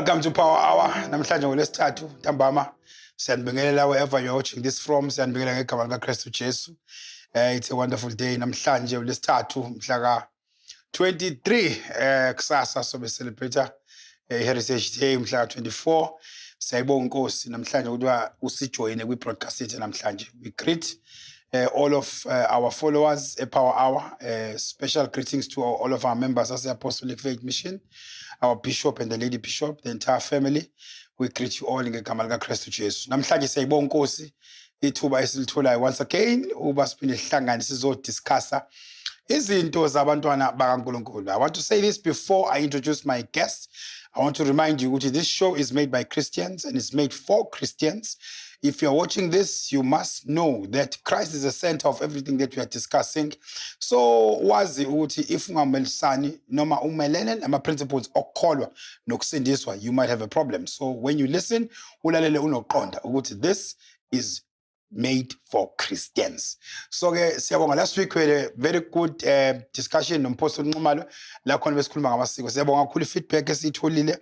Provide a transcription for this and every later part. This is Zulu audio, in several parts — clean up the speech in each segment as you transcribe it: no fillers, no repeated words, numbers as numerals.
Welcome to Power Hour. Namhlanje ngolwesithathu ntambama, siyanibingelela wherever you're watching this from. Siyanibingelela ngegama likaKristu Jesu. It's a wonderful day namhlanje ulwesithathu, mhla ka 23. Kusasa sobe celebrate Heritage Day, mhla ka 24. Siyayibonga inkosi namhlanje ukuthi usijoyine kwi broadcast yethu namhlanje. We greet all of our followers at Power Hour. Special greetings to all of our members as the Apostolic Faith Mission, our bishop and the lady bishop, the entire family. We greet you all ngegama likaKristu Jesu. Namhlanje siyayibonga inkosi ithuba esilitholayo once again uba siphinde sihlangane sizodiscussa izinto zabantwana bakaNkulunkulu. I want to say this before I introduce my guest. I want to remind you ukuthi this show is made by Christians and it's made for Christians. If you're watching this, you must know that Christ is the center of everything that we are discussing. So wazi ukuthi if ungamelisani noma umelene nama principles okukholwa nokusindiswa, you might have a problem. So when you listen, ulalele unoqonda ukuthi this is made for Christians. So ke siyabonga, last week we had a very good discussion noMpostoli Nxumalo la khona besikhuluma ngamasiko. Siyabonga kakhulu feedback esiyitholile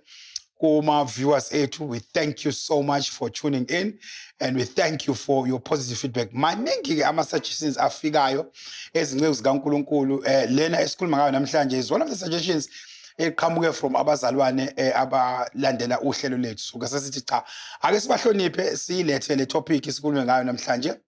kuma viewers ethu. We thank you so much for tuning in and we thank you for your positive feedback. Maningi ke ama suggestions afikayo ezinceku zikaNkulunkulu. Lena esikhuluma ngayo namhlanje is one of the suggestions eqhamuke from abazalwane abalandela uhlelo lethu. So ke sesithi cha, ake sibahloniphe, siyilethe le topic sikhulume ngayo namhlanje.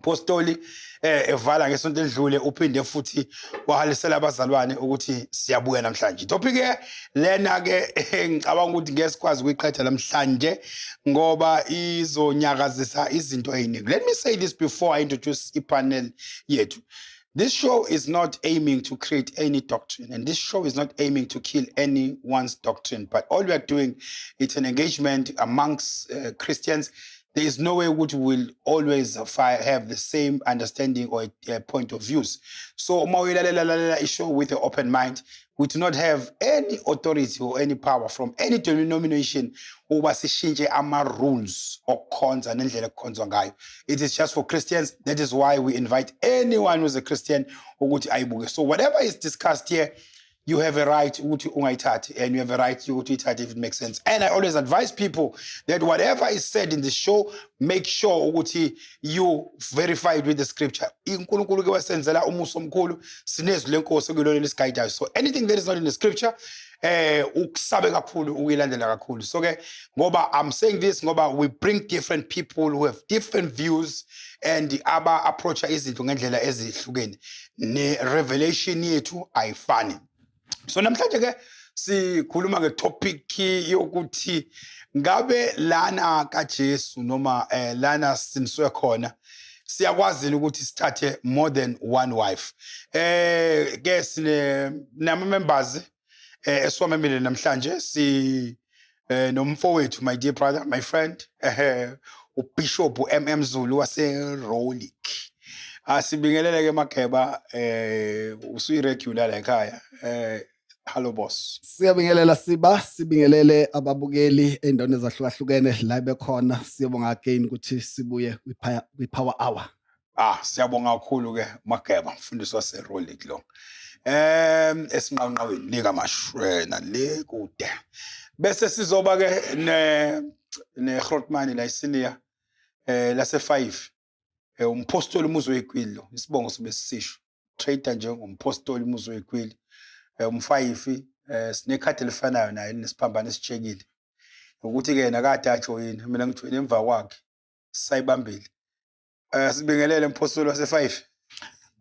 Postoli evala ngesonto edlule uphinde futhi wahalisela abazalwane ukuthi siyabuya namhlanje. Topic ke lena ke ngicabanga ukuthi ngeke sikwazi ukuyiqeda namhlanje ngoba izonyakazisa izinto eziningi. Let me say this before I introduce ipanel yethu. This show is not aiming to create any doctrine, and this show is not aiming to kill anyone's doctrine. But all we are doing, it's an engagement amongst Christians. There is no way which will always have the same understanding or point of views. So, uma uyalalela, lalela ishow with an open mind. We do not have any authority or any power from any denomination ukuba sishintshe ama-rules okukhonza nendlela ekukhonzwa ngayo. It is just for Christians. That is why we invite anyone who's a Christian ukuthi ayibuke. So whatever is discussed here, you have a right ukuthi ungayithathi and you have a right ukuthi uyithathe if it makes sense. And I always advise people that whatever is said in the show, make sure ukuthi you verify it with the scripture. UNkulunkulu ke wasenzela umusa omkhulu, sinezwi lenkosi okuyilona elisigayidayo. So anything that is not in the scripture, ukusabe kakhulu ukuyilandela kakhulu. So ke ngoba I'm saying this ngoba we bring different people who have different views and aba approacha izinto ngendlela ezihlukene, ne revelation yethu ayifani. So namhlanje ke sikhuluma ngetopic yokuthi ngabe lana kaJesu noma lana siniswe khona siyakwazi ukuthi sithathe more than one wife. Ke sine nama members esiwamemile namhlanje. Si nomfowethu, my dear brother, my friend, uBishop MM Zulu wase Rolick. Asibingelele ke Mageba, usuyiregular la ekhaya. Hello boss. Siyabingelela siba, sibingelele ababukeli endaweni ezahlukahlukene la bekhona. Siyabonga again ukuthi sibuye kwi-Power Hour. Ah, siyabonga kakhulu ke Mageba, mfundisi wase Rolick lo. Esinqawunqaweni lika mashwena le kude. Bese sizoba ke ne Grootman la, isenior lase 5. Umpostoli umuzi weGwili lo, isibongo sobe sisisho. Trader nje ngompostoli umuzi weGwili. Umfayifi, sinekhadi elifanayo naye nesiphambano esitshekile. Ukuthi ke yena kade ajoyina, mina ngijoyine emva kwakhe. Sayibambile. Sibingelele mpostoli wase 5.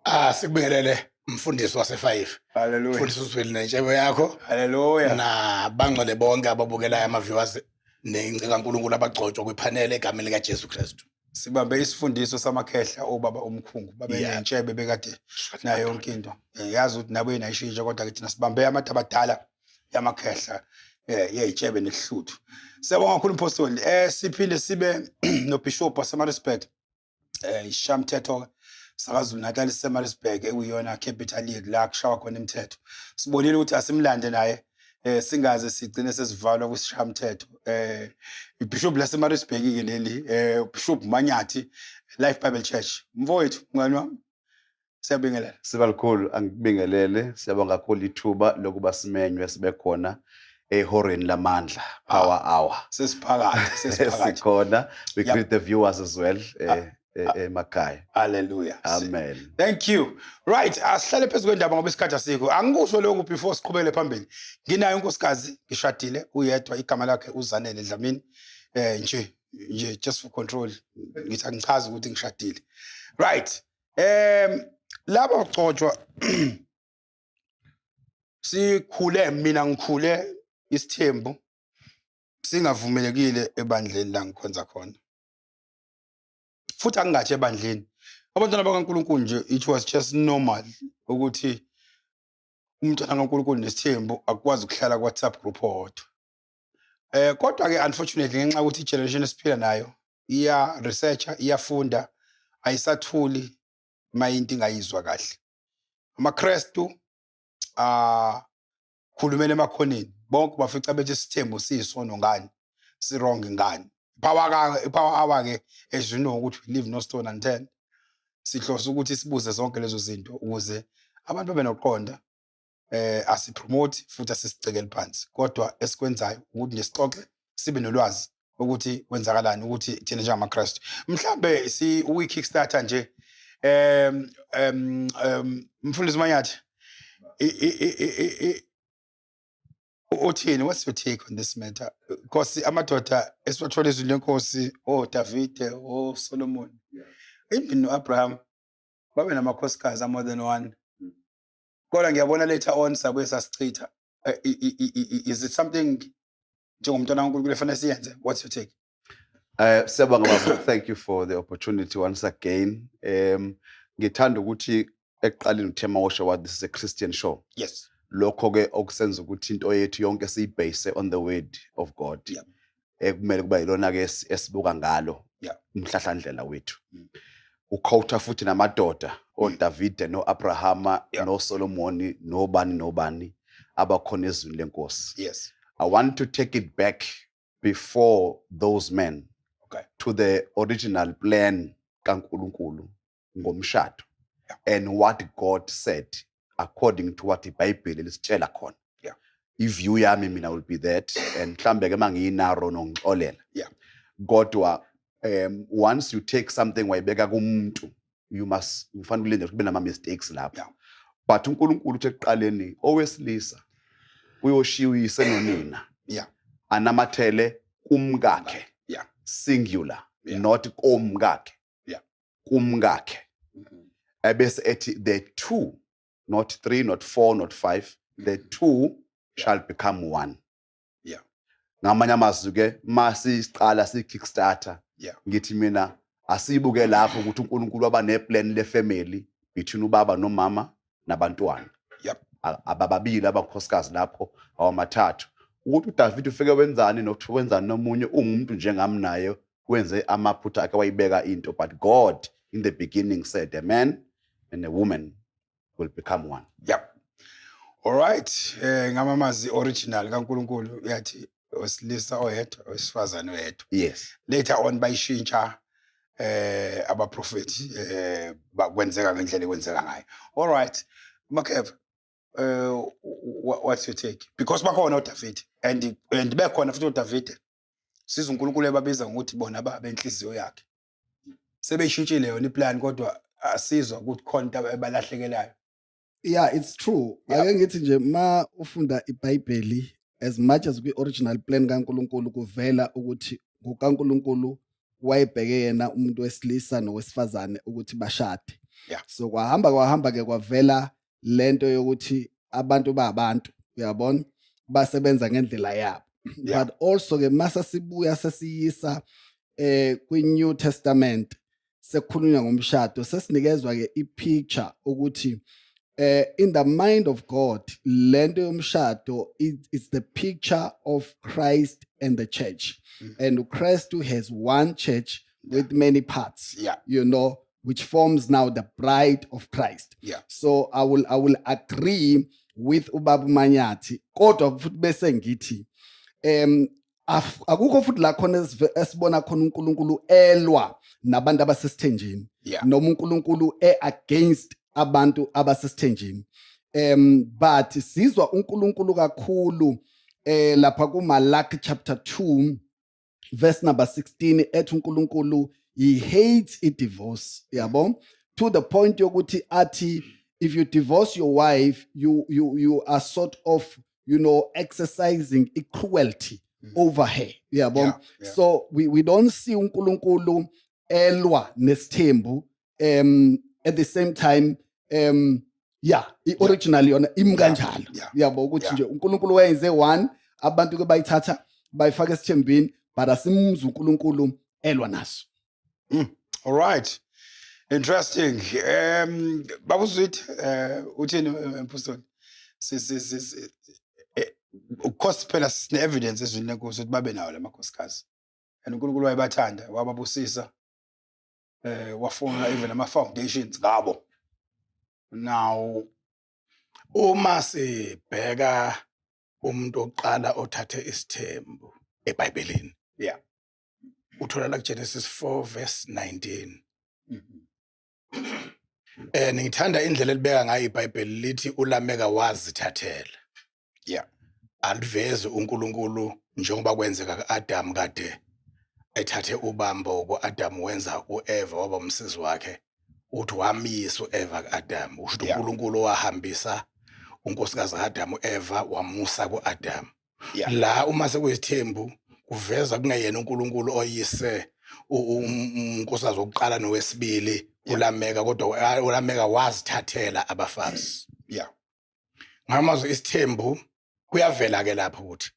Ah, sikubingelele mfundisi wase-5. Hallelujah. Mfundisi uZweli nentshebe yakho. Hallelujah. Nabangcwele bonke ababukelayo, ama-viewers nenceku kaNkulunkulu abagcotshwa kwiphaneli, egameni likaJesu Kristu. Sibambe isifundiso samakhehla, obaba omkhungu babe nentshebe bekade nayo yonke into. Yazi ukuthi nabo inayishintsha, kodwa ke thina sibambe abantu abadala yamakhehla yeyitshebe nesihluthu. Siyabonga kakhulu mpostoli. Siphinde sibe noBishop waseMaritzburg, ishamthetho sakaZulu Natal seMaritzburg, ekuyiyona capital yethu la kushawa khona imithetho. Sibonile ukuthi asimlande naye singaze sigcine sesivalwa kwisishamthetho. iBishop laseMaritzburg ke leli, Bishop Manyathi, Life Bible Church. Mfowethu, mngani wami, siyabingelela. Siba likhulu, angikubingelele. Siyabonga kakhulu ithuba lokuba simenywe sibe khona. Ehoreni lamandla, Power Hour. Sesiphakathi, sesiphakathi. Sikhona. We greet the viewers as well emakhaya. Hallelujah. Amen. Thank you. Right, asihlale phezu kwendaba ngoba isikhathi asikho. Angikusho lokhu before siqhubekele phambili. Nginayo unkosikazi, ngishadile, uyedwa, igama lakhe uZanele Dlamini. Nje just for control ngithi angichazi ukuthi ngishadile. Right. Laba ugcotshwa sikhule, mina ngikhule isithembu singavumelekile ebandleni la ngikhonza khona. Futhi angingathi ebandleni. Abantwana bakaNkulunkulu nje, it was just normal ukuthi umntwana kaNkulunkulu nesithembu akwazi ukuhlala ku WhatsApp group owodwa. Kodwa ke unfortunately, ngenxa yokuthi igeneration esiphila nayo iya researcher, iyafunda, ayisathuli mayinto ingayizwa kahle. AmaKrestu ah khulumela emakhoneni, bonke bafica bethi isithembu siyisono ngani, si wrong ngani. Power ka power hour ke, as you know ukuthi we leave no stone unturned. Sihlose ukuthi sibuze zonke lezo zinto ukuze abantu babe noqonda. Asipromote futhi asisicekeli phansi, kodwa esikwenzayo ukuthi nje sixoxe, sibe nolwazi ukuthi kwenzakalani, ukuthi thina njengamaKristu mhlambe si uyi kickstarter nje. Mfundisi Manyathi, uthini? What's your take on this matter? Because amadoda esiwathola izwi lenkosi, oDavide, oSolomon, even noAbraham, babe namakhosikazi more than one, kodwa ngiyabona later on sabuye sasichitha. Is it something njengomntwana kaNkulunkulu efanele siyenze? What's your take? Siyabonga, baba. Thank you for the opportunity once again. Ngithanda ukuthi ekuqaleni uthema washo what this is a Christian show. Yes. Lokho ke okusenza ukuthi into yethu yonke siyibase on the word of God. Ekumele kuba yilona ke esibuka ngalo umhlahlandlela wethu. Uquota futhi namadoda oDavide noAbrahama noSolomoni nobani nobani abakhona ezwini lenkosi. I want to take it back before those men to the original plan kaNkulunkulu ngomshado and what God said according to what iBhayibheli lisitshela khona. Iview yami mina will be that, and mhlambe ke mangiyinaro nongixolela. Kodwa once you take something wayibeka kumuntu, you must ufanele ulinde kube nama mistakes lapho. But uNkulunkulu uthi ekuqaleni owesilisa uyoshiya uyise nonina anamathele kumkakhe. Singular, not komkakhe. Kumkakhe. Ebese ethi the two, not three, not four, not five, the two shall become one. Ngamanye amazwi ke, masiqala si kickstarter, ngithi mina asibuke lapho ukuthi uNkulunkulu waba neplan le family between ubaba nomama nabantwana. Abababili abakhosikazi lapho, awamathathu. Ukuthi uDavid ufike wenzani nokuthi wenzani nomunye ungumuntu njengami, naye wenze amaphutha akhe, wayibeka into, but God in the beginning said a man and a woman will become one. Yep. All right. Ngamamazi original kaNkulunkulu uyathi osilisa oyedwa, owesifazane oyedwa. Later on bayishintsha abaprofeti, bakwenzeka ngendlela ekwenzeka ngayo. All right. Makev, what's your take? Because bakhona uDavid and bekhona futhi uDavid. Siza uNkulunkulu ebabiza ngokuthi bona babenhliziyo yakhe. Sebeyishintshile yona iplan, kodwa asizwa ukuthi khona into ebalahlekelayo. Yeah, it's true. Ake ngithi nje, ma ufunda iBhayibheli, as much as kwi-original plan kaNkulunkulu kuvela ukuthi ngokaNkulunkulu wayebheke yena umuntu wesilisa nowesifazane ukuthi bashade. So kwahamba kwahamba ke, kwavela lento yokuthi abantu babantu, uyabona, basebenza ngendlela yabo. But also ke mase sibuya sesiyisa kwi New Testament, sekukhulunywa ngomshado, sesinikezwa ke ipicture ukuthi in the mind of God lento yomshado it's the picture of Christ and the church, and Christ who has one church with many parts, which forms now the bride of Christ. So I will agree with ubaba Manyathi, kodwa futhi bese ngithi akukho futhi la khona esibona khona uNkulunkulu elwa nabantu abasesithenjini noma uNkulunkulu e-against abantu abasesithenjini, but sizwa uNkulunkulu kakhulu. Lapha kuMalaki chapter 2 verse number 16 ethi uNkulunkulu he hates i divorce, yabo, to the point yokuthi athi if you divorce your wife, you are sort of exercising a cruelty over her, yabo. So we don't see uNkulunkulu elwa nesithembu. At the same time, yeah, i-original yona imi kanjalo, yabo, ukuthi nje uNkulunkulu wayenze one, abantu ke bayithatha bayifaka esithembini, but asimuzwa uNkulunkulu elwa naso. All right. Interesting. Baba Sweet, uthini, Mpostoli? Si si si of course phela sine evidence ezwini lenkosi ukuthi babe nawo lamakhosikazi. And uNkulunkulu wayebathanda, wababusisa. Wafuna even ama foundations ngabo. Now Uma sibheka umuntu oqala othathe isithembu eBhayibhelini, uthola la kuGenesis 4 verse 19. Ngithanda indlela elibeka ngayo iBhayibheli, lithi uLameka wazithathela. Alivezi uNkulunkulu njengoba kwenzeka kuAdam kade ethathe ubambo kuAdam wenza uEva waba umsizi wakhe, uthi wamisa uEva kuAdam, usho ukuthi uNkulunkulu wahambisa unkosikazi kaAdam uEva wamusa kuAdam. La uma sekuyisithembu kuveza kungeyena uNkulunkulu oyise unkosikazi wokuqala nowesibili uLameka, kodwa uLameka wazithathela abafazi. Ngamazwi isithembu kuyavela ke lapho ukuthi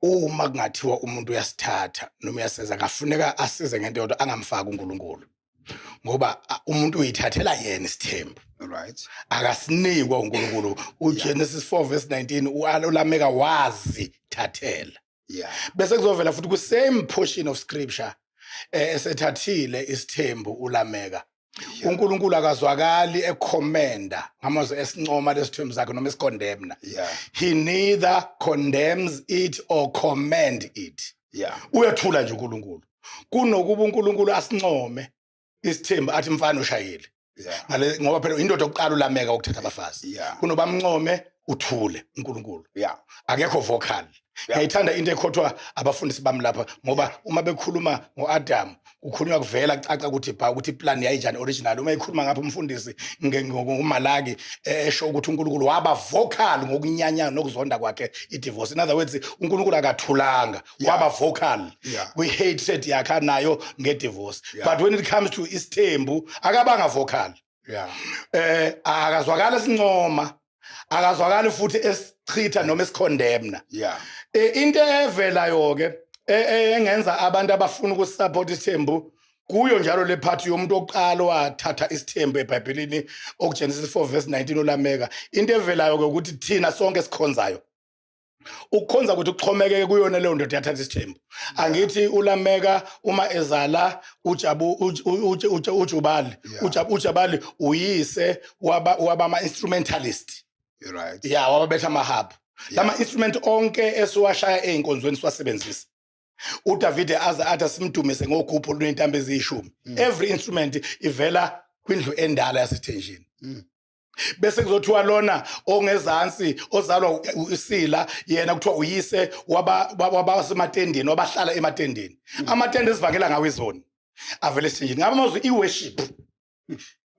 uma kungathiwa umuntu uyasithatha noma uyasenza, kafuneka asize ngento yodwa, angamfaki uNkulunkulu, ngoba umuntu uyithathela yena isithembu, akasinikwa uNkulunkulu. UGenesis 4 verse 19, uLameka wazithathela. Bese kuzovela futhi ku same portion of scripture, esethathile isithembu uLameka, uNkulunkulu akazwakali ecommenda, ngamazwi esincoma lesithembu sakhe noma esicondemna. He neither condemns it or commend it. Uyathula nje uNkulunkulu. Kunokuba uNkulunkulu asincome isithembu athi mfana ushayile ngale, ngoba phela indoda yokuqala uLameka ukuthatha abafazi, kunoba mncome uthule uNkulunkulu, akekho vocal. Ngiyayithanda into ekhothwa abafundisi bami lapha, ngoba uma bekhuluma ngoAdam kukhulunywa kuvela kucaca ukuthi bha ukuthi iplan yayinjani original. Uma ekhuluma ngapha umfundisi ngoMalaki, esho ukuthi uNkulunkulu waba vocal ngokunyanya nokuzonda kwakhe i-divorce, in other words uNkulunkulu akathulanga, waba vocal kwi-hatred yakhe anayo nge-divorce. But when it comes to isithembu akabanga vocal. Akazwakala sincoma, akazwakali futhi esichitha noma esicondemna. Into evelayo ke engenza abantu abafuna ukusupport isithembu kuyo njalo le part yomuntu oqala wathatha isithembu eBhayibhelini okuGenesis 4 verse 19, oLameka, into evelayo ke ukuthi thina sonke sikhonzayo, ukukhonza ukuthi kuxhomekeke kuyona leyo ndoda yathatha isithembu. Angithi uLameka uma ezala uJabu uJubali, uJabali uyise waba ama instrumentalist. You're right. Ya, wababetha amahabhu, lama instrument onke esiwashaya ey'nkonzweni siwasebenzisa. UDavide aze athi asimdumise ngogubhu oluney'ntambo eziyishumi. Every instrument ivela kwindlu endala yasethenjini. Bese kuzothiwa lona ongezansi ozalwa uSila yena kuthiwa uyise wabasematendeni, wabahlala ematendeni. Amatende esivakela ngawo izoni avele esithenjini. Ngabe amazwi i-worship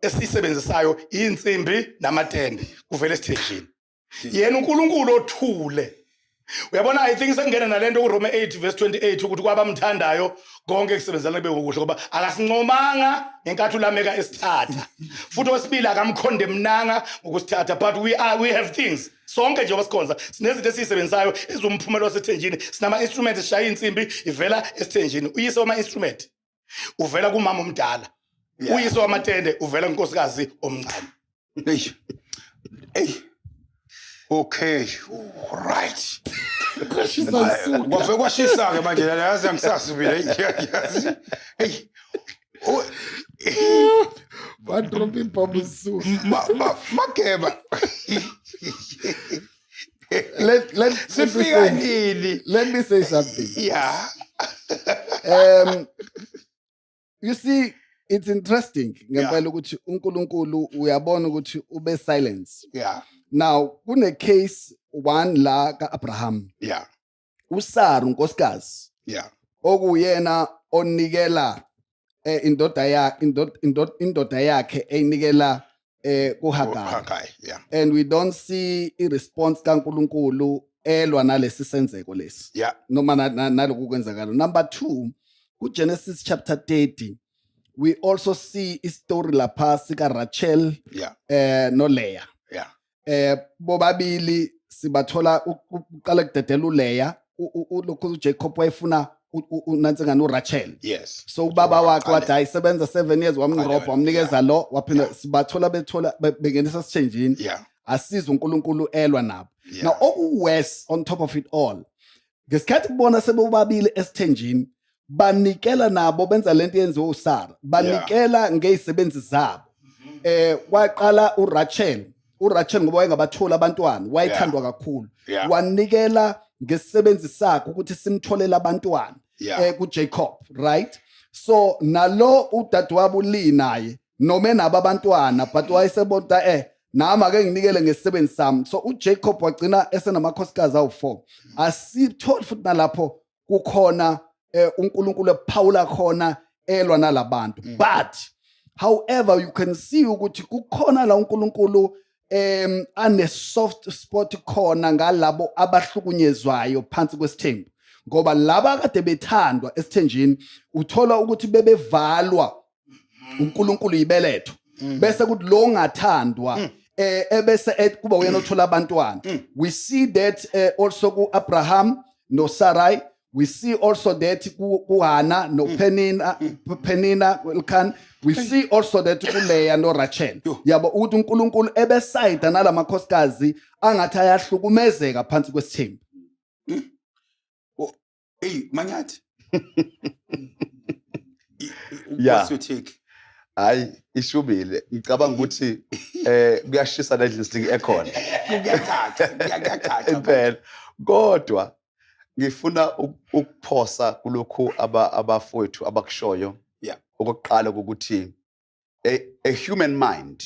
esiyisebenzisayo, insimbi namatende kuvele esithenjini, yena uNkulunkulu othule. Uyabona, I think sekungena nalento kuRome 8 verse 28 ukuthi kwabamthandayo konke kusebenzela kube kuhle, ngoba akasincomanga ngenkathi uLameka esithatha, futhi okwesibili akamcondemnanga ngokusithatha. But we have things, sonke njengoba sikhonza sinezinto esiyisebenzisayo ezumphumela wasethenjini. Sinama instruments, sishaya insimbi ivela esithenjini. Uyise wama instrument uvela kumama omdala, uyise wamatende uvela kunkosikazi omncane. Hey. Hey. Okay. Right. Kwafike kwashisa ke manje la, yazi angisazi mina. Yazi. Hey. Wadrop ibhombu isisusa. Mageba. Let me Sifika say, nini? let me say something. You see, it's interesting ngempela ukuthi uNkulunkulu uyabona ukuthi ube silence. Now kune case one la kaAbraham, uSara unkosikazi, okuyena onikela indoda ya indoda yakhe eyinikela kuHagar. Hagai, yeah. And we don't see i response kaNkuluNkulu elwa nalesi senzeko lesi noma naloku kwenzakala. Number 2, kuGenesis chapter 30 we also see istory lapha sika Rachel noLeah. Bobabili sibathola uqala kudedela uLeah, lokhu uJacob wayefuna unansengane uRachel. So ubaba wakhe wathi ayisebenza 7 years, wamrobha, wamnikeza lo, waphinda sibathola bethola bengenisa sithenjini. Asiza uNkulunkulu elwa nabo. Now okuworse on top of it all, ngesikhathi kubona sebobabili esithenjini banikela nabo, benza lento yenziwe uSara, banikela ngezisebenzi zabo. Kwaqala uRachel, uRachel ngoba wayengabathola abantwana, wayethandwa kakhulu, wanikela ngesisebenzi sakhe ukuthi simtholele abantwana kuJacob, right? So nalo udadewabo uLeah naye noma enabo abantwana, but wayesebona nami ake nginikele ngesisebenzi sami. So uJacob wagcina esenamakhosikazi awu4. Asitholi futhi nalapho kukhona uNkulunkulu ephawula khona elwa nalabantu. But however, you can see ukuthi kukhona la uNkulunkulu ane soft spot khona ngalabo abahlukunyezwayo phansi kwesithembu, ngoba laba kade bethandwa esithenjini uthola ukuthi bebevalwa uNkulunkulu yibeletho, bese kuthi lo ongathandwa ebese kuba uyena othola abantwana. We see that also ku Abraham no Sarai. We see also that ku Hannah no Penina, Penina Elkan. We see also that ku Leah no Rachel. Yabo ukuthi uNkulunkulu ebesayida nalamakhosikazi angathi ayahlukumezeka phansi kwesithembu. Hey, Manyathi. What's your take? Hayi, ishubile. Ngicabanga ukuthi kuyashisa la endlini, sidinga aircon. Kuyacaca, kuyacaca. Impela. Kodwa ngifuna ukuphosa kulokhu abafowethu abakushoyo. Okokuqala ukuthi a human mind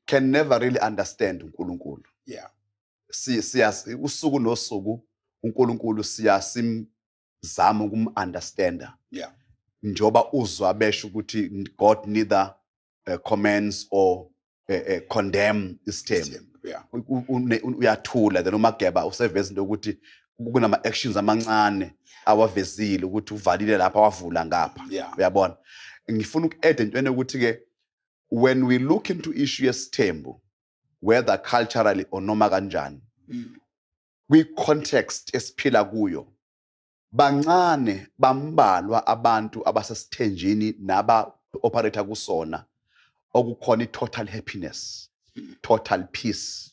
can never really understand uNkulunkulu. Siya usuku nosuku uNkulunkulu siyasimzama ukumunderstanda. Njoba uzwa besho ukuthi God neither commands or condemn isithembu. Uyathula, then uMageba useveza into yokuthi kunama actions amancane awavezile ukuthi uvalile lapha, wavula ngapha. Uyabona, ngifuna uku-add entweni ukuthi ke when we look into issue yesithembu, whether culturally or noma kanjani, kwi-context esiphila kuyo, bancane, bambalwa abantu abasesithenjini naba operate kusona okukhona i-total happiness, total peace.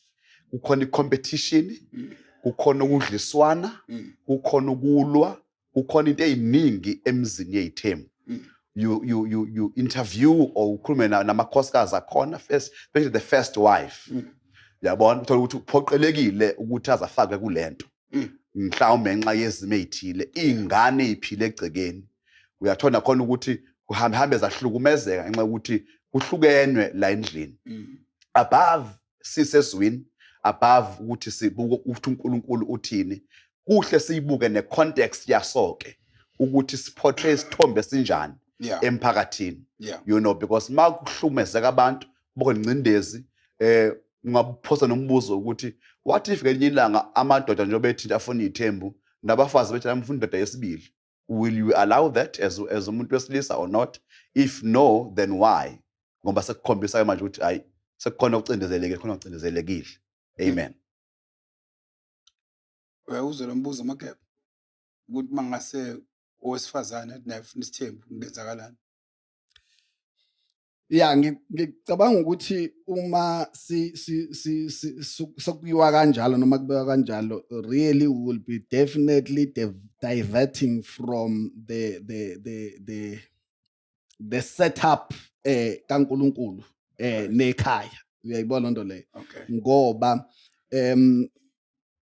Kukhona i-competition, kukhona ukudliswana, kukhona ukulwa, kukhona into eziningi emzini yezithembu. You interview or ukhulume namakhosikazi akhona first, especially the first wife, uyabona, uthola ukuthi uphoqelekile ukuthi azafakwe kulento, mhlawumbe ngenxa yezimo ezithile, ingane eziphile egcekeni. Uyathola khona ukuthi kuhambe hambe zahlukumezeka ngenxa yokuthi kuhlukenwe la endlini. Above sisezwini, above ukuthi sibuke ukuthi uNkulunkulu uthini, kuhle siyibuke necontext yasoke ukuthi siportray isithombe sinjani emphakathini, because makuhlumezeka abantu buke incindezi, ungabuphosa nombuzo ukuthi what if ngelinye ilanga amadoda njengoba ethinta afuna ithembu, nabafazi bethi amfuna indoda yesibili, will you allow that as umuntu wesilisa or not? If no, then why? Ngoba sekukhombisa ke manje ukuthi hayi, sekukhona ukucindezelekile, khona ukucindezelekile. Amen. Uyawuzwa lo mbuzo, Mageba, ukuthi mangase owesifazane athi naye ufuna isithembu, kungenzakalani? Ya, ngicabanga ukuthi uma sokuyiwa kanjalo noma kubekwa kanjalo, really we will be definitely diverting from the setup kaNkuluNkulu nekhaya. Uyayibona lonto leyo? Ngoba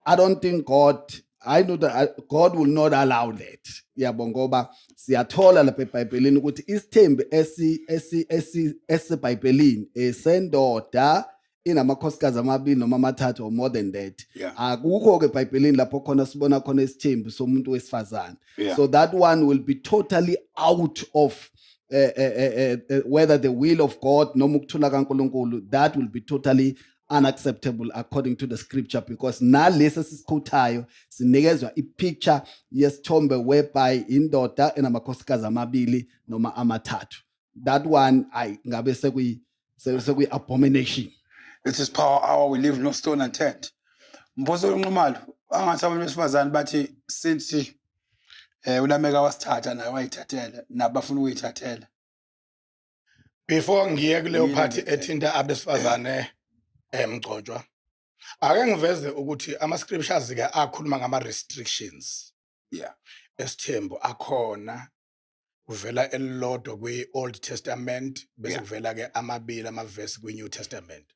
I don't think God, I know that God will not allow that. Yabo, ngoba siyathola lapha eBhayibhelini ukuthi isithembu esi esi esi eseBhayibhelini esendoda. inamakhosikazi amabili noma amathathu or more than that. Yeah. Akukho ke eBhayibhelini lapho khona sibona khona isithembu somuntu wesifazane. So that one will be totally out of whether the will of God noma ukuthula kaNkulunkulu. That will be totally unacceptable according to the scripture, because nalesi esisikhuthayo sinikezwa i-picture yesithombe whereby indoda enamakhosikazi amabili noma amathathu. That one, ayi, ngabe sekuyi abomination. It is Power Hour. We leave no stone unturned. Mpostoli Nxumalo, angathi abantu besifazane bathi since uLameka wasithatha naye wayithathela, nabo bafuna ukuyithathela. Before ngiye kuleyo Yini part le? ethinta abesifazane, emgcotshwa, ake ngiveze ukuthi ama scriptures ke akhuluma ngama restrictions esithembu akhona. Kuvela elilodwa kwi-Old Testament, bese kuvela ke amabili amavesi kwi-New Testament.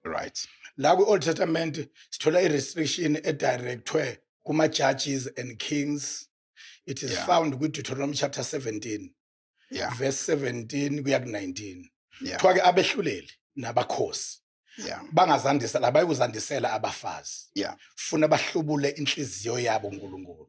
La kwi-Old Testament sithola i-restriction edirectwe kuma-judges and kings. It is found kwi-Deuteronomy chapter 17 verse 17 kuya ku-19. Kuthiwa ke abehluleli nabakhosi bangazandisa labayikuzandisela abafazi, funa bahlubule inhliziyo yabo uNkulunkulu.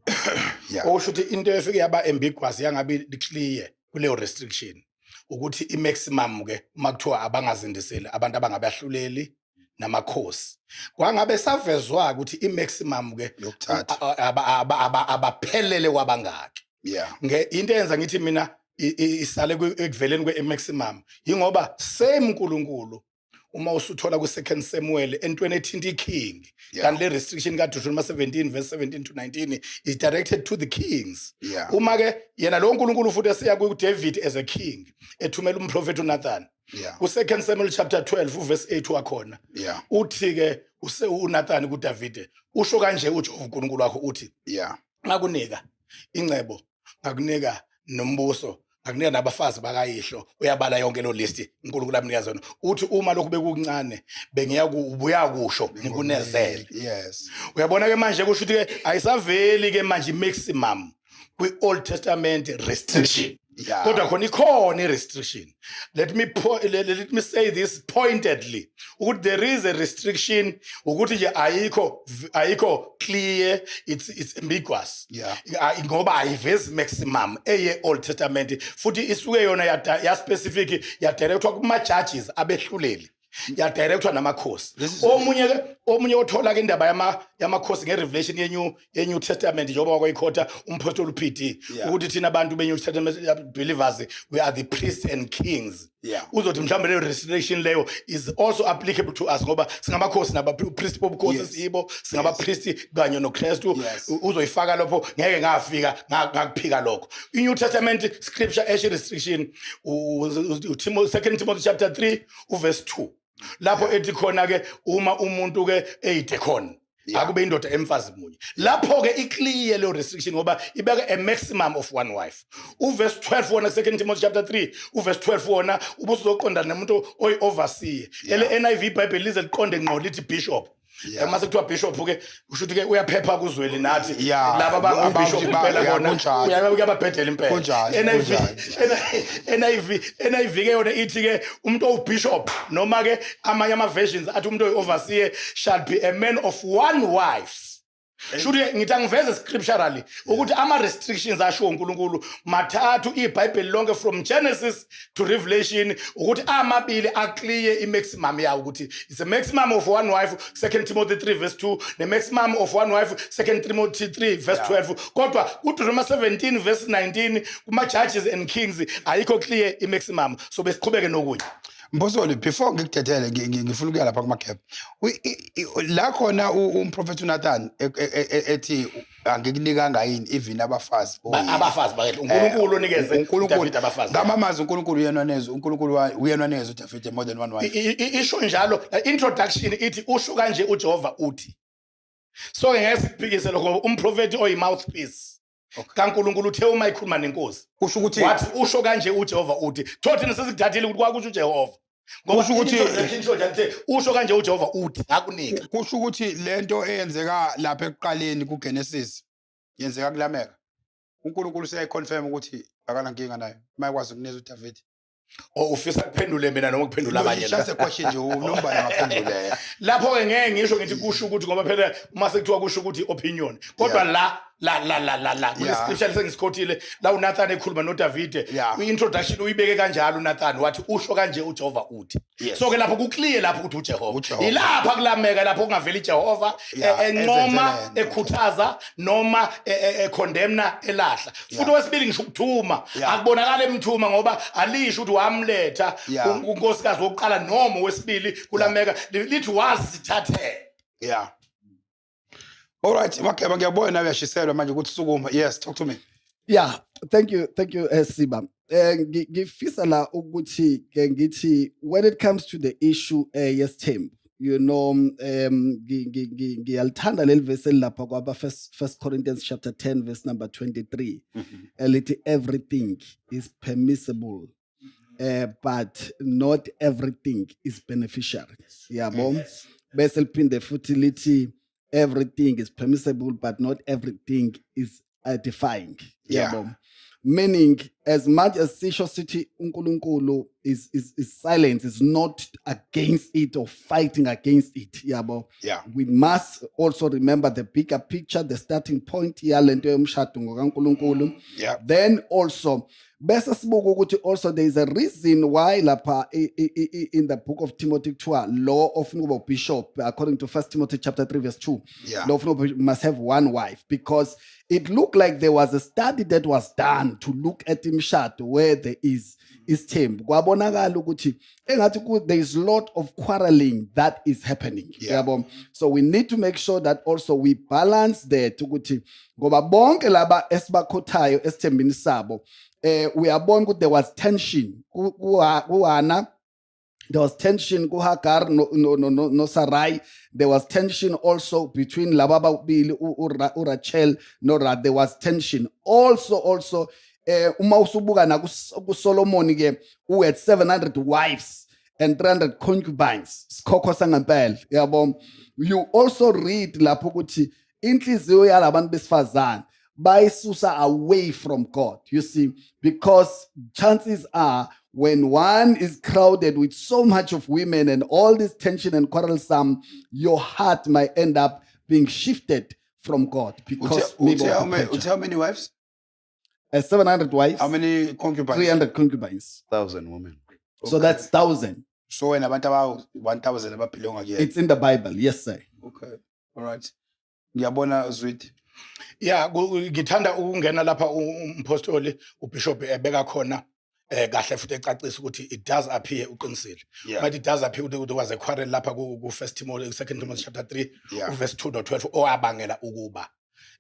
Okusho ukuthi into efike yaba ambiguous, yangabi clear kuleyo restriction, ukuthi i-maximum ke uma kuthiwa abangazindiseli abantu abangabahluleli namakhosi, kwangabe savezwa ukuthi i-maximum ke Yokuthatha. Abaphelele kwabangaki. Nge into eyenza ngithi mina isale ekuveleni kwe-maximum yingoba same uNkulunkulu uma usuthola ku-Second Samuel entweni ethinta i-king, kanti le restriction ka-Deuteronomy 17 verse 17 to 19 is directed to the kings. Uma ke yena lo nkulunkulu futhi esiya ku-David as a king, ethumela umprofethi uNathan ku-Second Samuel chapter 12 uverse 8 wakhona, uthi ke uNathan kuDavide, usho kanje uJehova uNkulunkulu wakho, uthi, ngakunika ingcebo, ngakunika nombuso, ngakunika nabafazi bakayihlo. Uyabala yonke lo list uNkulunkulu amnika zona. Uthi uma lokhu bekukuncane, bengiya ubuya kusho ngikunezele. Uyabona ke manje, kusho ukuthi ke ayisaveli ke manje maximum kwi-Old Testament restriction, kodwa khona ikhona i-restriction. Let me say this pointedly, ukuthi there is a restriction, ukuthi nje ayikho clear, it's ambiguous. Ngoba ayivezi maximum eye Old Testament, futhi isuke yona ya specific, yadirectwa kuma judges, abehluleli, yadirectwa namakhosi. Omunye ke, omunye othola ke indaba yamakhosi ngerevelation ye New Testament, njengoba kwayikhotha umpostoli uPD ukuthi thina abantu be New Testament believers, we are the priests and kings. Uzothi mhlawumbe leyo restriction leyo is also applicable to us, ngoba singamakhosi naba-priest bobukhosi. Siyibo, singabapristi kanye noKristu. Uzoyifaka lapho, ngeke ngafika ngakuphika lokho. I-New Testament scripture esho restriction, Second Timothy chapter 3 uverse 2, lapho ethi khona ke uma umuntu ke eyideacon, akube indoda emfazi munye. Lapho ke iclear leyo restriction, ngoba ibeka a maximum of one wife. Uverse 12 wona, Second Timothy chapter 3 uverse 12 wona, ubusuzoqonda nomuntu oyi-overseer. Ele NIV iBhayibheli lize liqonde ngqo lithi bishop. Uma sekuthiwa bishop ke, kusho ukuthi ke uyaphepha kuzweli nathi laba bangubishop impela bona. Uyababhedela impela. NIV. NIV, NIV ke yona ithi ke umuntu owubishop, noma ke amanye ama versions athi umuntu oyi-overseer shall be a man of one wife. Shuthi ngithi angiveze scripturally ukuthi ama restrictions ashiwo uNkulunkulu mathathu iBhayibheli lonke from Genesis to Revelation, ukuthi amabili aclear i-maximum yawo, ukuthi it's a maximum of one wife, 2 Timothy 3 verse 2, ne maximum of one wife, 2 Timothy 3 verse 12. Kodwa kuDeuteronomy 17 verse 19 kuma judges and kings ayikho clear i-maximum. So besiqhubeke nokunye. Mpostoli, before ngikudedele, ngifuna ukuya lapha kuma-gap. La khona umprofethi uNathan ethi angikunikanga yini even abafazi boyise? Abafazi bakhe, uNkulunkulu onikeze uNkulunkulu uDavid abafazi. Ngamamazi uNkulunkulu uyena nezwe, uNkulunkulu uyena nezwe uDavid more than one wife. Isho njalo la introduction, ithi usho kanje uJehova uthi. So ke ngeke sikuphikise lokho, ngoba umprofeti oyi mouthpiece kaNkulunkulu uthe uma ekhuluma nenkosi Kusho ukuthi wathi usho kanje uJehova uthi. Thothi thina sesikuthathile ukuthi kwakusho uJehova, ngoba Kusho ukuthi- introduction isho njalo, ithe usho kanje uJehova uthi ngakunika. Kusho ukuthi lento eyenzeka lapha ekuqaleni kuGenesis yenzeka kuLameka, uNkulunkulu useyayiconfirm ukuthi akanankinga nayo uma ekwazi ukunikeza uDavid. O ufisa kuphendule mina noma kuphendula abanye la? Just a question nje, unombala ngaphendule. Lapho-ke ngeke ngisho ngithi kusho ukuthi, ngoba phela uma sekuthiwa kusho ukuthi opinion, kodwa la la la la la la kule scripture lesengisikhothile la, uNathan ekhuluma noDavide, i-introduction uyibeke kanjalo uNathan, wathi usho kanje uJehova uthi. So ke lapho ku-clear lapho ukuthi uJehova uJehova. Ilapha kulameka lapho kungaveli iJehova encoma, ezenzele yena. Ekhuthaza noma e-condemna, elahla futhi. Okwesibili, ngisho ukuthuma, akubonakala emthuma ngoba alisho ukuthi wamletha unkosikazi wokuqala noma wesibili kulameka, lithi wazithathela. Yeah. All right, Makeba, ngiyabona nawe uyashiselwa manje ukuthi sukuma. Yes, talk to me. Yeah, thank you, thank you, Siba. Ngifisa la ukuthi ke ngithi when it comes to the issue yesithembu, ngiyalithanda leli verse elilapha kwaba First Corinthians chapter 10 verse number 23, elithi everything is permissible, but not everything is beneficial. Yabo? Bese liphinde futhi lithi everything is permissible but not everything is edifying. Yabo? Meaning, as much as sisho sithi uNkulunkulu is silent, is not against it or fighting against it, yabo, we must also remember the bigger picture, the starting point yalento yomshado ngokaNkulunkulu. Then also bese sibuka ukuthi also there is a reason why lapha in the book of Timothy kuthiwa lo ofuna ukuba bishop, according to 1 Timothy chapter 3 verse 2, lo ofuna ukuba must have one wife, because it looked like there was a study that was done to look at imishado where there is isithembu, kwabonakala ukuthi engathi there is lot of quarreling that is happening. Yabo? So we need to make sure that also we balance that, ukuthi ngoba bonke laba esibakhothayo esithembini sabo, uyabona ukuthi there was tension kuHana, there was tension kuHagar no Sarai, there was tension also between laba ababili, uRachel no Ra. There was tension also uma usubuka na kuSolomon ke, who had 700 wives and 300 concubines, sikhokho sangempela, yabo. You also read lapho ukuthi inhliziyo yalabantu besifazane bayisusa away from God, you see, because chances are when one is crowded with so much of women and all this tension and quarrelsome, your heart might end up being shifted from God because maybe Uthe of how the many, pressure. uthe how many wives? 700 wives. How many concubines? 300 concubines. Thousand women. So that's 1000. So wena abantu aba 1000 aba-belonga kuyena. It's in the Bible, yes sir. Okay. All right. Ngiyabona, Zwidi. Ya, ngithanda ukungena lapha umpostoli ubishop ebeka khona kahle futhi ecacisa ukuthi it does appear uqinisile, but it does appear ukuthi there was a quarrel lapha ku First Timothy, Second Timothy chapter 3, uverse 2 no 12, owabangela ukuba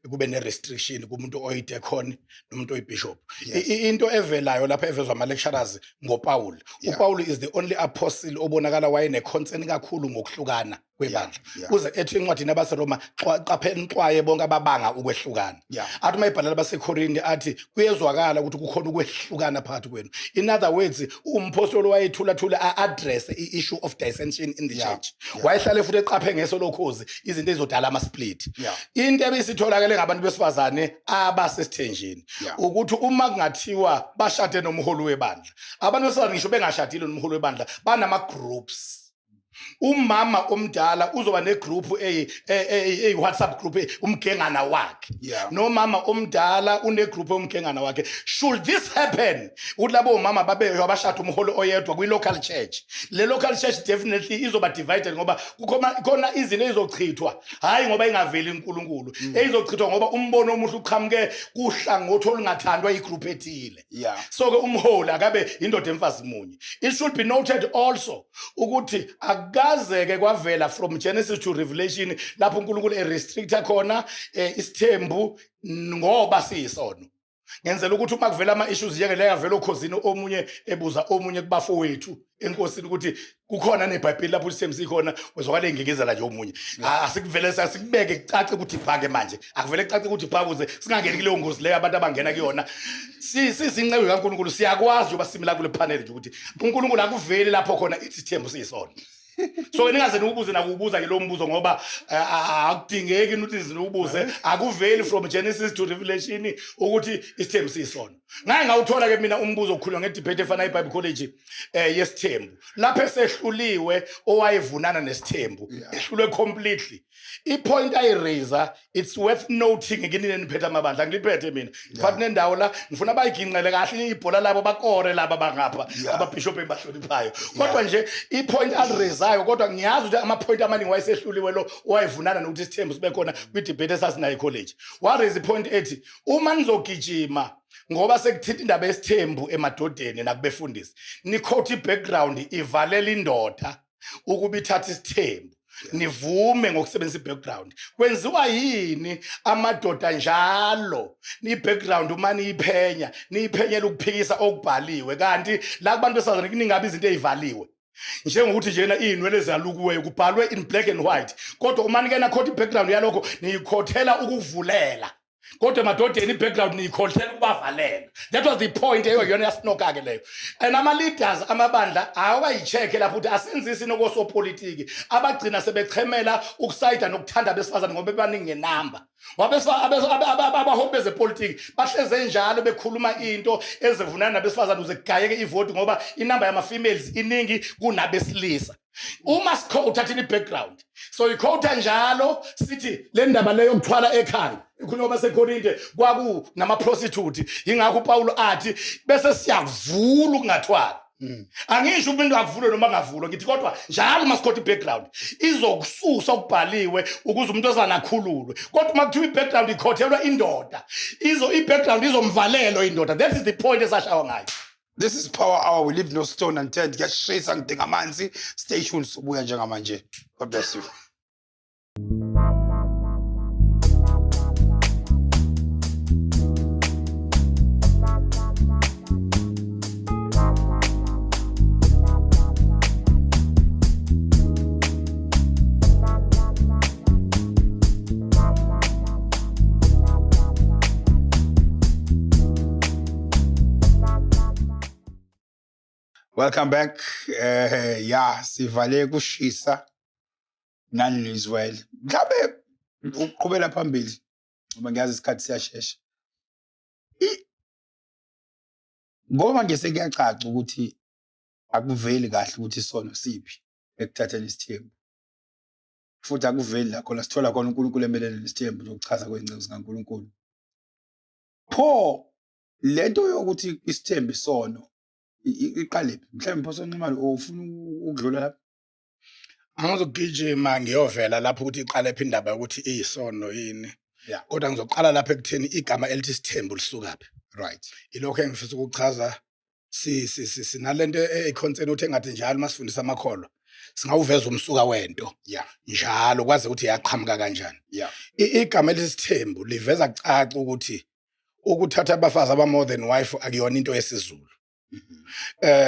kube ne restriction kumuntu oyideacon nomuntu oyibishop. Into evelayo lapha evezwa ama lecturers ngoPaul, uPaul is the only apostle obonakala wayene concern kakhulu ngokuhlukana kwebandla, kuze ethi encwadini yabaseRoma, "Qapheni, nixwaye bonke ababanga ukwehlukana." Athi uma ebhalela abaseKorinte athi kuyezwakala ukuthi kukhona ukwehlukana phakathi kwenu. In other words, umpostoli wayethula thula a-address i-issue of dissension in the church. Wayehlale futhi eqaphe ngeso lokhozi izinto ezizodala ama-split. Into ebisitholakele ngabantu besifazane abasesithenjini ukuthi uma kungathiwa bashade nomholi webandla, abantu besifazane ngisho bengashadile nomholi webandla banama-groups. Umama omdala uzoba negroup eyi-WhatsApp group, umgengana wakhe, nomama omdala unegroup yomgengana wakhe. Should this happen ukuthi labo mama babe abashada umholo oyedwa kwi-local church, le local church definitely izoba divided, ngoba kukhona khona izinto ezizochithwa, hhayi ngoba ingaveli uNkulunkulu, ezizochithwa ngoba umbono omuhle uqhamuke kuhlangothi olungathandwa igroup ethile. So ke umholi akabe indoda emfazi munye. It should be noted also ukuthi akukazeke kwavela from Genesis to Revelation lapho uNkulunkulu erestricta khona isithembu ngoba siyisono, ngenzela ukuthi uma kuvela ama-issues njengele avela okhozini, omunye ebuza omunye kubafowethu enkosini ukuthi kukhona nebhayibheli lapho isithembu sikhona, wezwakala engingizela nje omunye. Asikuvele asikubeke kucace ukuthi ibhake manje, akuvele kucace ukuthi ibhake ukuze singangeni kuleyo ngozi leyo abantu abangena kuyona. Sizinceku kaNkulunkulu, siyakwazi njengoba simila kule panel nje ukuthi uNkulunkulu akuveli lapho khona ithi isithembu siyisono. So ningaze niwubuze nakuwubuza ke lo mbuzo ngoba akudingeki ukuthi niwubuze, akuveli from Genesis to Revelation ukuthi isithembu siyisono. Ngake ngawuthola ke mina umbuzo okhulunywa ngedebate efana iBible College yesithembu, lapho esehluliwe owayevunana nesithembu, ehlulwe completely. I-point ayiraise, it's worth noting kini niphethe amabandla. Ngiliphethe mina, ngiphathi nendawo la, ngifuna bayiginqele kahle ibhola labo, bakore laba bangapha, ababishop engibahloniphayo. Kodwa nje i-point aliraisayo, kodwa ngiyazi ukuthi ama-point amaningi wayesehluliwe lo owayevunana nokuthi isithembu sibe khona kwi-debate esasinayo ekholeji. Waraise i-point ethi uma nizogijima ngoba sekuthinta indaba yesithembu emadodeni nakubefundisi, nikhotha i-background ivalela indoda ukuba ithathe isithembu, nivume ngokusebenzisa i-background. Kwenziwa yini amadoda njalo i-background uma niyiphenya, niyiphenyela ukuphikisa okubhaliwe, kanti la kubantu besifazane kuningabe izinto ey'valiwe, njengokuthi njena iy'nwele ezalukiweyo kubhalwe in black and white, kodwa uma nike nakhotha i-background yalokho niyikhothela ukuvulela, kodwa emadodeni i-background niyikhothela ukubavalela? That was the point eyiyona yasinoka-ke leyo. And ama-leaders amabandla awayi-check-e lapho ukuthi asenzisi nokosopolitiki abagcina sebechemela ukusayida nokuthanda abesifazane ngoba bebaningi ngenamba. Abaholi bezepolitiki bahleze njalo bekhuluma into ezivunana nabesifazane ukuze kugayeke ivoti, ngoba inamba yama-females iningi kunabesilisa. Uma sikhowutha thina i-background, so ikhowutha njalo sithi le ndaba leyo yokuthwala ekhaya ikhuluma baseKorinte kwaku nama-prostitute, yingakho uPawulo athi bese siyakuvula ukungathwali. Angisho umuntu akuvulwe noma angavulwa, ngithi kodwa njalo uma sikhotha i-background izokususa okubhaliwe ukuze umuntu ozana akhululwe. Kodwa uma kuthiwa i-background ikhothelwa indoda, izo i-background izomvalelwa indoda. That is the point esashawa ngayo. This is Power Hour. We leave no stone unturned. Kuyashisa, ngidinga amanzi. Stay tuned, sobuya njengamanje. God bless you. Welcome back. Ya, sivale kushisa nani nizwele. Mhlabe uqhubela phambili ngoba ngiyazi isikhathi siyashesha. Ngoba manje sekuyacaca ukuthi akuveli kahle ukuthi isono siphi ekuthatheni isithembu. Futhi akuveli la khona sithola khona uNkulunkulu emelene nesithembu njengokuchaza kwey'nceku zikaNkulunkulu. Pho lento yokuthi isithembu isono iqalephi? Mhlawumbe Mphoso Nxumalo ufuna ukudlula lapho? Angizogijima ngiyovela lapho ukuthi iqalephi indaba yokuthi iyisono yini. Kodwa ngizoqala lapha ekutheni igama elithi isithembu lisukaphi. Ilokho engifisa ukuchaza. Si si si sinalento eyiconcern ukuthi engathi njalo masifundisa amakholwa singawuveza umsuka wento. Njalo kwaze ukuthi yaqhamuka kanjani. Igama elisithembu liveza kucaca ukuthi ukuthatha abafazi aba more than wife akuyona into yesiZulu.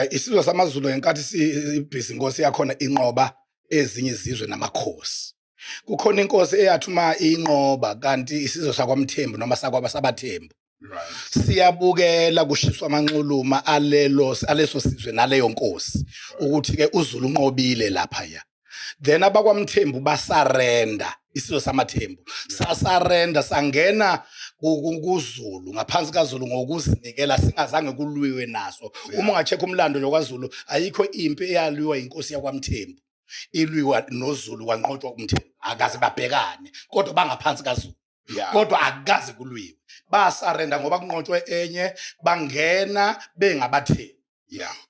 Isizwe samaZulu ngenkathi ibhizi inkosi yakhona inqoba ezinye izizwe namakhosi, kukhona inkosi eyathi uma inqoba kanti isizwe sakwaMthembu noma sakwaba sabaThembu siyabukela kushiswa amanxuluma alelo aleso sizwe naleyo nkosi, ukuthi ke uZulu unqobile lapha ya. Then abakwaMthembu basarenda, isizwe samaThembu sasarenda, sangena kuZulu, ngaphansi kaZulu ngokuzinikela, singazange kulwiwe naso. Uma unga-check umlando nje kwaZulu, ayikho impi eyalwiwa inkosi yakwaMthembu ilwiwa noZulu kwanqotshwa uMthembu, akaze babhekane, kodwa bangaphansi kaZulu. Kodwa akukaze kulwiwe, basarenda ngoba kunqotshwe enye, bangena bengabaThembu.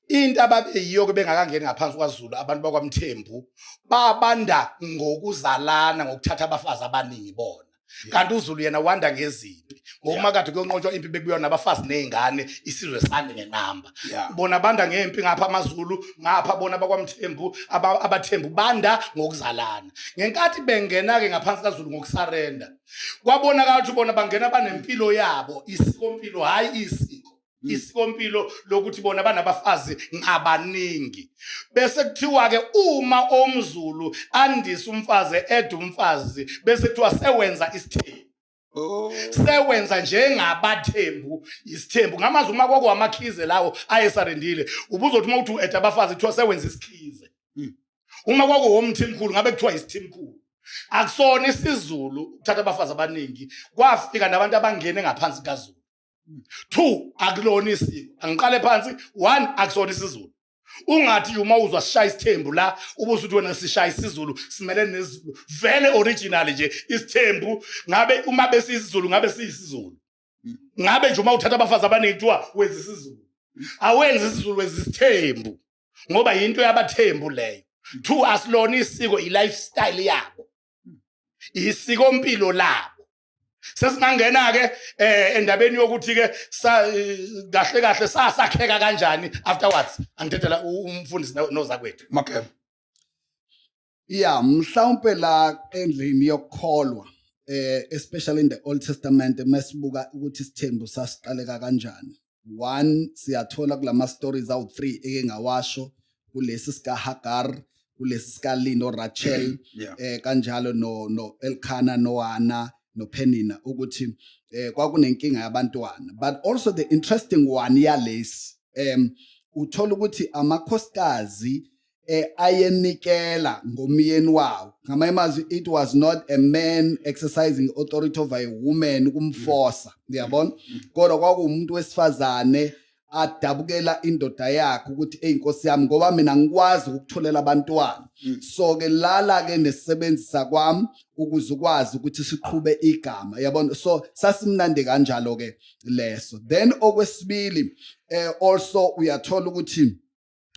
Into ababeyiyo ke bengakangeni ngaphansi kwaZulu, abantu bakwaMthembu babanda ngokuzalana, ngokuthatha abafazi abaningi bona. Kanti uZulu yena wanda ngezimpi, ngokuma kade kuyonqotshwa impi bekuyona nabafazi nezingane, isizwe sande ngenamba. Bona banda ngempi ngapha amaZulu, ngapha bona bakwaMthembu abaThembu banda ngokuzalana. Ngenkathi bengena ke ngaphansi kaZulu ngokusarenda, kwabonakala ukuthi bona bangena banempilo yabo, isikompilo, hayi isiko, isikompilo lokuthi bona banabafazi ngabaningi. Bese kuthiwa ke uma omZulu andisa umfazi, eda umfazi, bese kuthiwa sewenza isithembu. Sewenza njengabaThembu isithembu. Ngamazwi, uma kwakuwamakhize lawo ayesarendile, ubuzothi uma uthi u-eda abafazi kuthiwa sewenza isikhize. Uma kwakuwomthimkhulu ngabe kuthiwa isithimkhulu. Akusona isiZulu ukuthatha abafazi abaningi, kwafika nabantu abangene ngaphansi kaZulu. Two, akulona isiko. Angiqale phansi. One, akusona isiZulu. Ungathi uma uzwa sishaya isithembu la ubusuthi wena sishaya isiZulu, simele neZulu. Vele original nje isithembu, ngabe uma besisiZulu ngabe siyisiZulu. Ngabe nje uma uthatha abafazi abaningi kuthiwa wenza isiZulu. Awenzi isiZulu, wenza isithembu, ngoba yinto yabathembu leyo. Two, asilona isiko, i-lifestyle yabo, isikompilo labo. Sesingangena ke endabeni yokuthi ke kahle kahle sasakheka kanjani afterwards. Angithethela umfundisi nozakwethu. Makebe. Yeah, mhlawumbe la endlini yokukholwa, especially in the Old Testament, mesibuka ukuthi isithembu sasiqaleka kanjani. One, siyathola kulama stories awu 3 eke ngawasho, kulesi sika Hagar, kulesi sika Lino Rachel, kanjalo no Elkana noHana noPenina, ukuthi kwakunenkinga yabantwana. But also the interesting one yalesi, uthola ukuthi amakhosikazi ayenikela ngomyeni wawo. Ngamanye amazwi, it was not a man exercising authority over a woman ukumforsa, uyabona, kodwa kwakuwumuntu wesifazane adabukela indoda yakhe ukuthi, "Ey Nkosi yami, ngoba mina ngikwazi ukutholela abantwana, so ke lala ke nesebenzisa kwami ukuze ukwazi ukuthi siqhube igama," yabona. So sasimnandi kanjalo ke leso. Then okwesibili, also uyathola ukuthi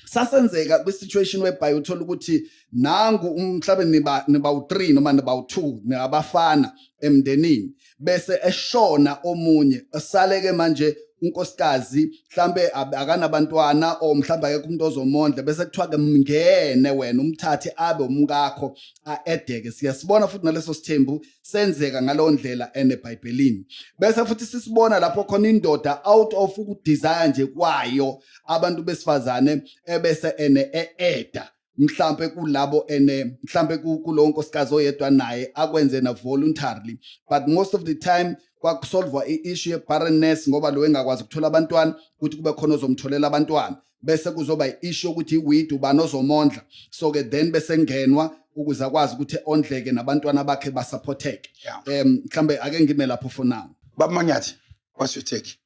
sasenzeka kwi-situation whereby uthola ukuthi nangu mhlawumbe niba u3 noma niba u2 ningabafana emndenini, bese eshona omunye, esaleke manje unkosikazi, mhlambe akanabantwana or mhlambe akekho umuntu ozomondla, bese kuthiwa ke mngene wena umthathe abe umkakho, aedeke. Siyasibona futhi naleso sithembu senzeka ngalowo ndlela eneBhayibhelini. Bese futhi sisibona lapho khona indoda, out of ukudesire nje kwayo abantu besifazane, ebese ene e-eda mhlambe kulabo ene mhlambe kulowo nkosikazi oyedwa naye akwenze na voluntarily. But most of the time kwakusolvwa i-issue ye-barrenness, ngoba lo engakwazi ukuthola abantwana, ukuthi kube khona ozomtholela abantwana, bese kuzoba i-issue yokuthi i-widow, ubani ozomondla? So ke then bese ngenwa ukuze akwazi ukuthi ondleke nabantwana bakhe basupporteke. Mhlambe ake ngime lapho for now. Baba Manyathi, what's your take?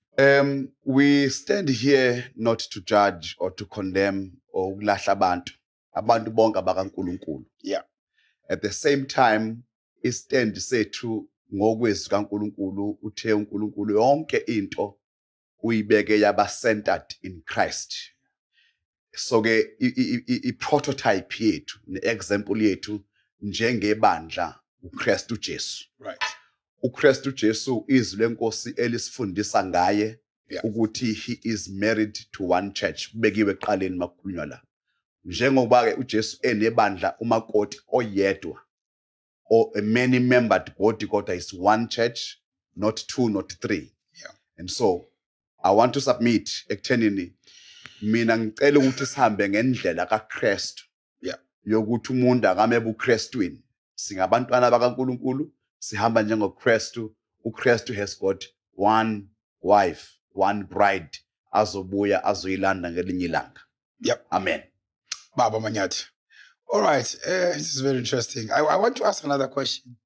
We stand here not to judge or to condemn or ukulahla abantu. Abantu bonke abakaNkulunkulu. At the same time, istand sethu ngokwezwi kaNkulunkulu, uthe uNkulunkulu yonke into uyibeke yaba centered in Christ. So ke i prototype yethu ne-example yethu njengebandla uKristu Jesu. uKristu Jesu, izwi lenkosi elisifundisa ngaye ukuthi he is married to one church, kubekiwe ekuqaleni makukhulunywa la. Njengoba ke uJesu enebandla, umakoti oyedwa, or a many membered body, kodwa is one church, not two, not three. And so I want to submit ekuthenini mina ngicela ukuthi sihambe ngendlela kaKristu yokuthi umuntu akame ebuKristwini. Singabantwana bakaNkulunkulu, sihamba njengoKristu. uKristu has got one wife, one bride, azobuya azoyilanda ngelinye ilanga. Amen. Baba Manyathi. All right, this is very interesting. I want to ask another question.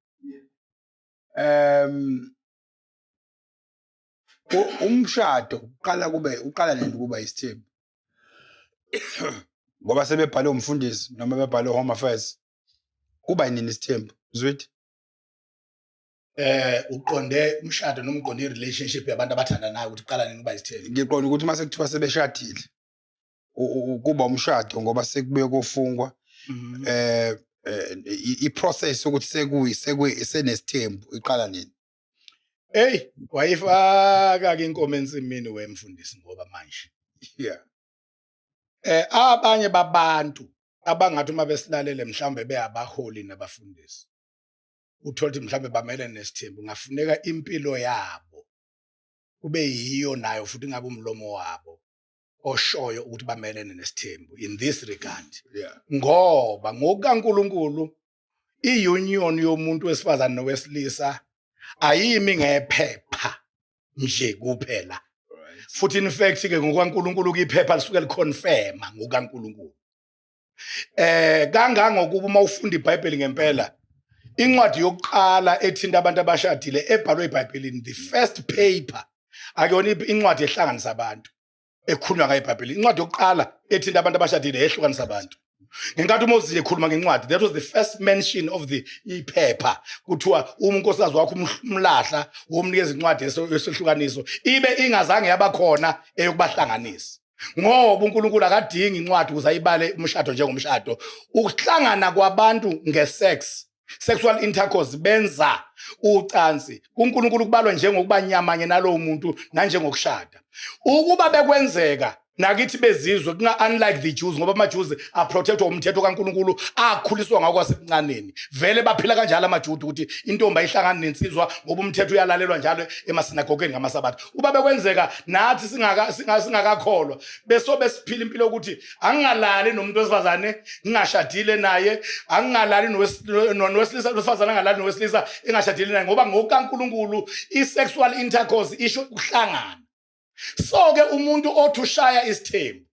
Umshado uqala kube uqala nini kuba isithembu? Ngoba sebebhale umfundisi noma bebhale Home Affairs. Kuba yini isithembu? Zwidi? Uqonde umshado noma uqonde i-relationship yabantu abathandanayo, ukuthi kuqala nini kuba isithembu? Ngiqonda ukuthi mase kuthiwa sebeshadile, kuba umshado ngoba sekubuye kofungwa, i-process yokuthi sekuyi sekuyi senesithembu iqala nini? Hey, wayifaka ke inkomo ensimini wemfundisi, ngoba manje abanye babantu abangathi uma besilalele mhlawumbe beyabaholi nabafundisi, uthola ukuthi mhlawumbe bamele nesithembu, ngafuneka impilo yabo kube yiyo nayo futhi, ngabe umlomo wabo oshoyo ukuthi bamelene nesithembu in this regard, ngoba ngokukaNkuluNkulu i-union yomuntu wesifazane nowesilisa ayimi ngephepha nje kuphela. Futhi in fact ke ngokukaNkuluNkulu iphepha lisuke liconfirma ngokukaNkuluNkulu. Kangangokuba uma ufunda iBhayibheli ngempela, incwadi yokuqala ethinta abantu abashadile ebhalwe eBhayibhelini, the first paper, akuyona incwadi ehlanganisa abantu ekhulunywa ngayo eBhayibhelini. Incwadi yokuqala ethinta abantu abashadile ehlukanisa abantu. Ngenkathi uMoses ekhuluma ngencwadi, that was the first mention of the iphepha. Kuthiwa uma unkosikazi wakho umlahla, womnikeza incwadi yesehlukaniso, ibe ingazange yabakhona eyokubahlanganisa, ngoba uNkulunkulu akadingi incwadi ukuze ayibale umshado njengomshado. Ukuhlangana kwabantu ngesex, sexual intercourse, benza ucansi, kuNkulunkulu kubalwa njengokuba nyamanye nalowo muntu nanjengokushada. Ukuba bekwenzeka nakithi bezizwe kunga, unlike the Jews, ngoba ama-Jews aprotectwa umthetho kaNkulunkulu, akhuliswa ngakho kwasekuncaneni, vele baphila kanjalo amaJuda, ukuthi intombi ayihlangani nensizwa ngoba umthetho uyalalelwa njalo emasinagogeni ngamaSabatha. Uba bekwenzeka nathi singakakholwa, besobe siphila impilo yokuthi angingalali nomuntu wesifazane ngingashadile naye, angingalali nowesilisa, wesifazane angalali nowesilisa engashadile naye, ngoba ngokukaNkulunkulu i-sexual intercourse isho ukuhlangana. So ke umuntu othi ushaya isithembu,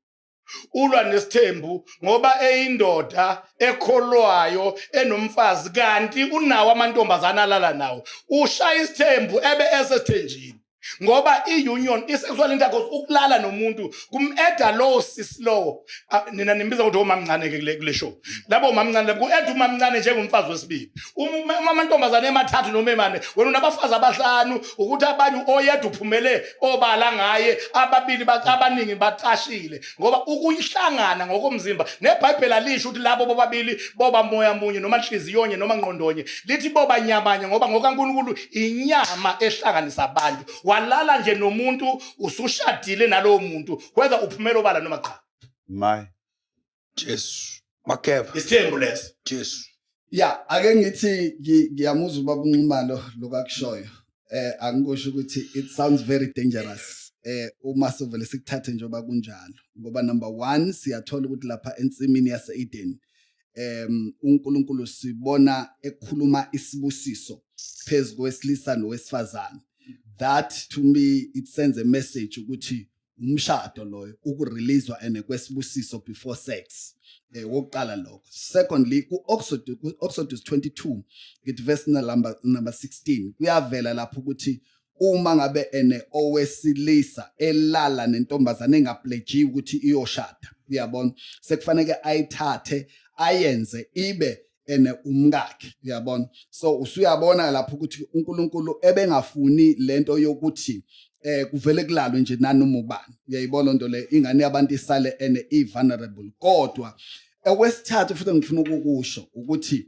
ulwa nesithembu ngoba eyindoda ekholwayo enomfazi, kanti unawo amantombazana alala nawo. Ushaya isithembu ebe esesithenjini, ngoba i-union, i-sexual intercourse, ukulala nomuntu kum-adda lowo sisi lowo. Ah, nina nimbiza ukuthi omamncane ke kule show, labo mamncane labo, ku-adda umamncane njengomfazi wesibili. Uma amantombazane emathathu noma emane, wena unabafazi abahlanu, ukuthi abanye oyedwa uphumele obala ngaye, ababili abaningi bacashile, ngoba ukuyihlangana ngokomzimba, neBhayibheli alisho ukuthi labo bobabili boba moya munye noma nhliziyo nye noma ngqondonye, lithi boba nyamanye, ngoba ngokaNkulunkulu inyama ehlanganisa abantu. Walala nje nomuntu, usushadile nalowo muntu, whether uphumela obala noma cha. My Jesu, Makeba. Isithembu leso. Jesu. Ya, ake ngithi ngiyamuzwa ubaba uNxumalo lokakushoyo. Angikusho ukuthi it sounds very dangerous. Uma sovele sikuthathe njengoba kunjalo, ngoba number 1, siyathola ukuthi lapha ensimini yase-Eden uNkulunkulu sibona ekhuluma isibusiso phezu kwesilisa nowesifazane. That to me it sends a message ukuthi umshado loyo, ukureleasewa ene kwesibusiso before sex. Wokuqala lokho. Secondly, ku-Exodus 22, ngithi verse number 16, kuyavela lapho ukuthi uma ngabe ene owesilisa elala nentombazane engapledgiwe ukuthi iyoshada, uyabona, sekufanele ayithathe ayenze ibe ene umkakhe, uyabona. So usuyabona lapho ukuthi uNkulunkulu ebengafuni lento yokuthi kuvele kulalwe nje nanoma ubani, uyayibona nto le, ingane yabantu isale ene i vulnerable. Kodwa okwesithathu futhi ngifuna ukukusho ukuthi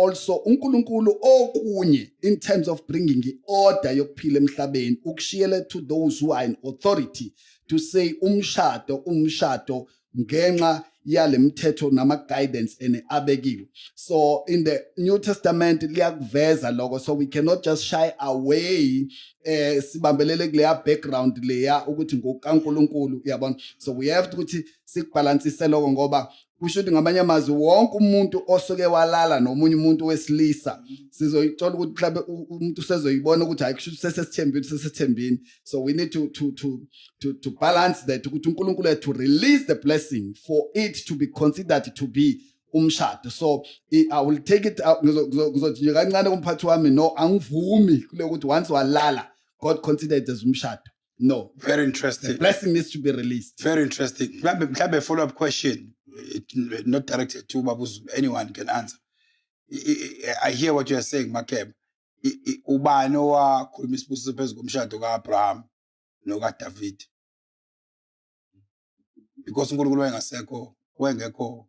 also uNkulunkulu okunye in terms of bringing iorder yokuphila emhlabeni, ukushiyele to those who are in authority to say umshado ngenxa yale mthetho nama guidance ene abekiwe. So in the New Testament liyakuveza lokho, so we cannot just shy away, sibambelele kuleya background leya ukuthi ngokaNkulunkulu, uyabona. So we have to ukuthi sikubalansise lokho, ngoba kusho ukuthi ngamanye amazwi wonke umuntu osuke walala nomunye umuntu wesilisa, sizoyithola ukuthi mhlawumbe umuntu usezoyibona ukuthi hayi, kusho ukuthi sesesithembini, sesethembini. So we need to balance that, ukuthi uNkulunkulu had to release the blessing for it to be considered to be umshado. So I will take it out, ngizothi nje kancane kumphathi wami, no, angivumi kule ukuthi once walala God considered it as umshado. No. Very interesting. The blessing needs to be released. Very interesting. Mhlambe follow up question, not directed to Babu Zulu, anyone can answer. I hear what you are saying, Makeba. Ubani owakhuluma isibusiso phezu komshado kaAbraham nokaDavid? Because uNkulunkulu wayengasekho, wayengekho,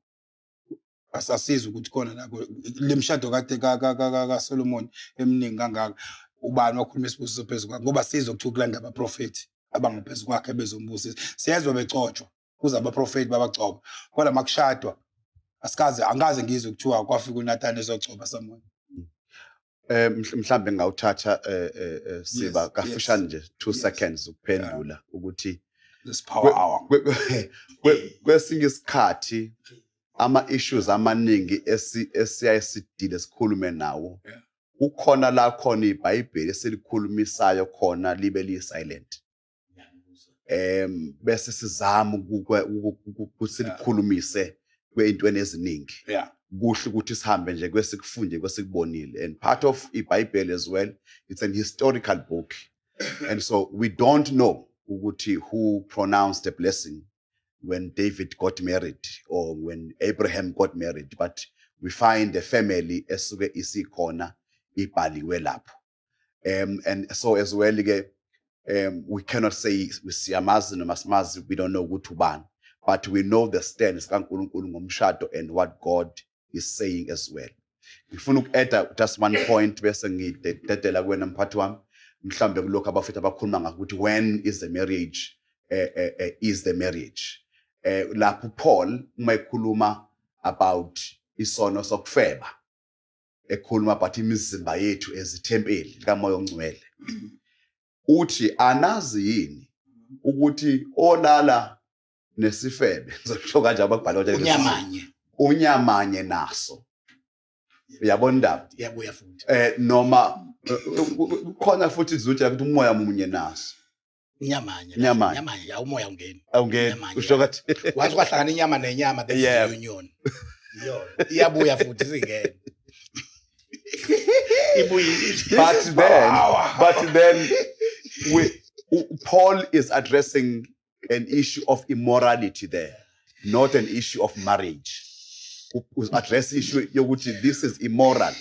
asasiza ukuthi khona lapho le mshado kade kaSolomon eminingi kangaka, ubani wakhuluma isibusiso phezu kwakhe? Ngoba sizwe kuthiwa kulanda abaprofethi abangaphezu kwakhe bezombusisa, siyezwa becotshwa kuze abaprofethi babagcoba, kodwa makushadwa asikaze, angikaze ngizwe kuthiwa kwafika uNathan ezogcoba someone. Mhlambe ngawuthatha siba kafushane nje 2 seconds ukuphendula ukuthi This power hour. Kwesinye isikhathi ama issues amaningi esiyaye sidile sikhulume nawo, kukhona la khona iBhayibheli esilikhulumisayo khona libe li silent, bese sizama ukuthi silikhulumise. Kwey'ntweni eziningi kuhle ukuthi sihambe nje kwesikufunde, kwesikubonile, and part of iBhayibheli as well, it's an historical book, and so we don't know ukuthi who pronounced the blessing when David got married or when Abraham got married, but we find the family esuke isikhona ibhaliwe lapho. And so as well ke, we cannot say siyamazi noma simazi, we don't know ukuthi ubani, but we know the stance kaNkulunkulu ngomshado and what God is saying as well. Ngifuna uku-adda just one point bese ngidedela kuwena, mphathi wami, mhlambe kulokhu abafethu abakhuluma ngakho ukuthi when is the marriage, is the marriage, lapho Paul uma ekhuluma about isono sokufeba, ekhuluma about imizimba yethu ezithempeli likaMoya oNgcwele, uthi anazi yini ukuthi olala nesifebe, ngizosho kanje, abakubhala kanje, unyamanye, unyamanye naso. Uyabona indaba? Iyabuya futhi. Noma khona futhi izuthi ukuthi umoya munye naso. Inyamanye. Inyamanye. Inyamanye ya, umoya ungeni. Awungeni. Inyamanye, usho ya. Kathi Wathi kwahlangana inyama nenyama, that's the union. Iyona iyabuya futhi singene, ibuyile. But then Paul is addressing an issue of immorality there, not an issue of marriage. Address issue yokuthi this is immoral,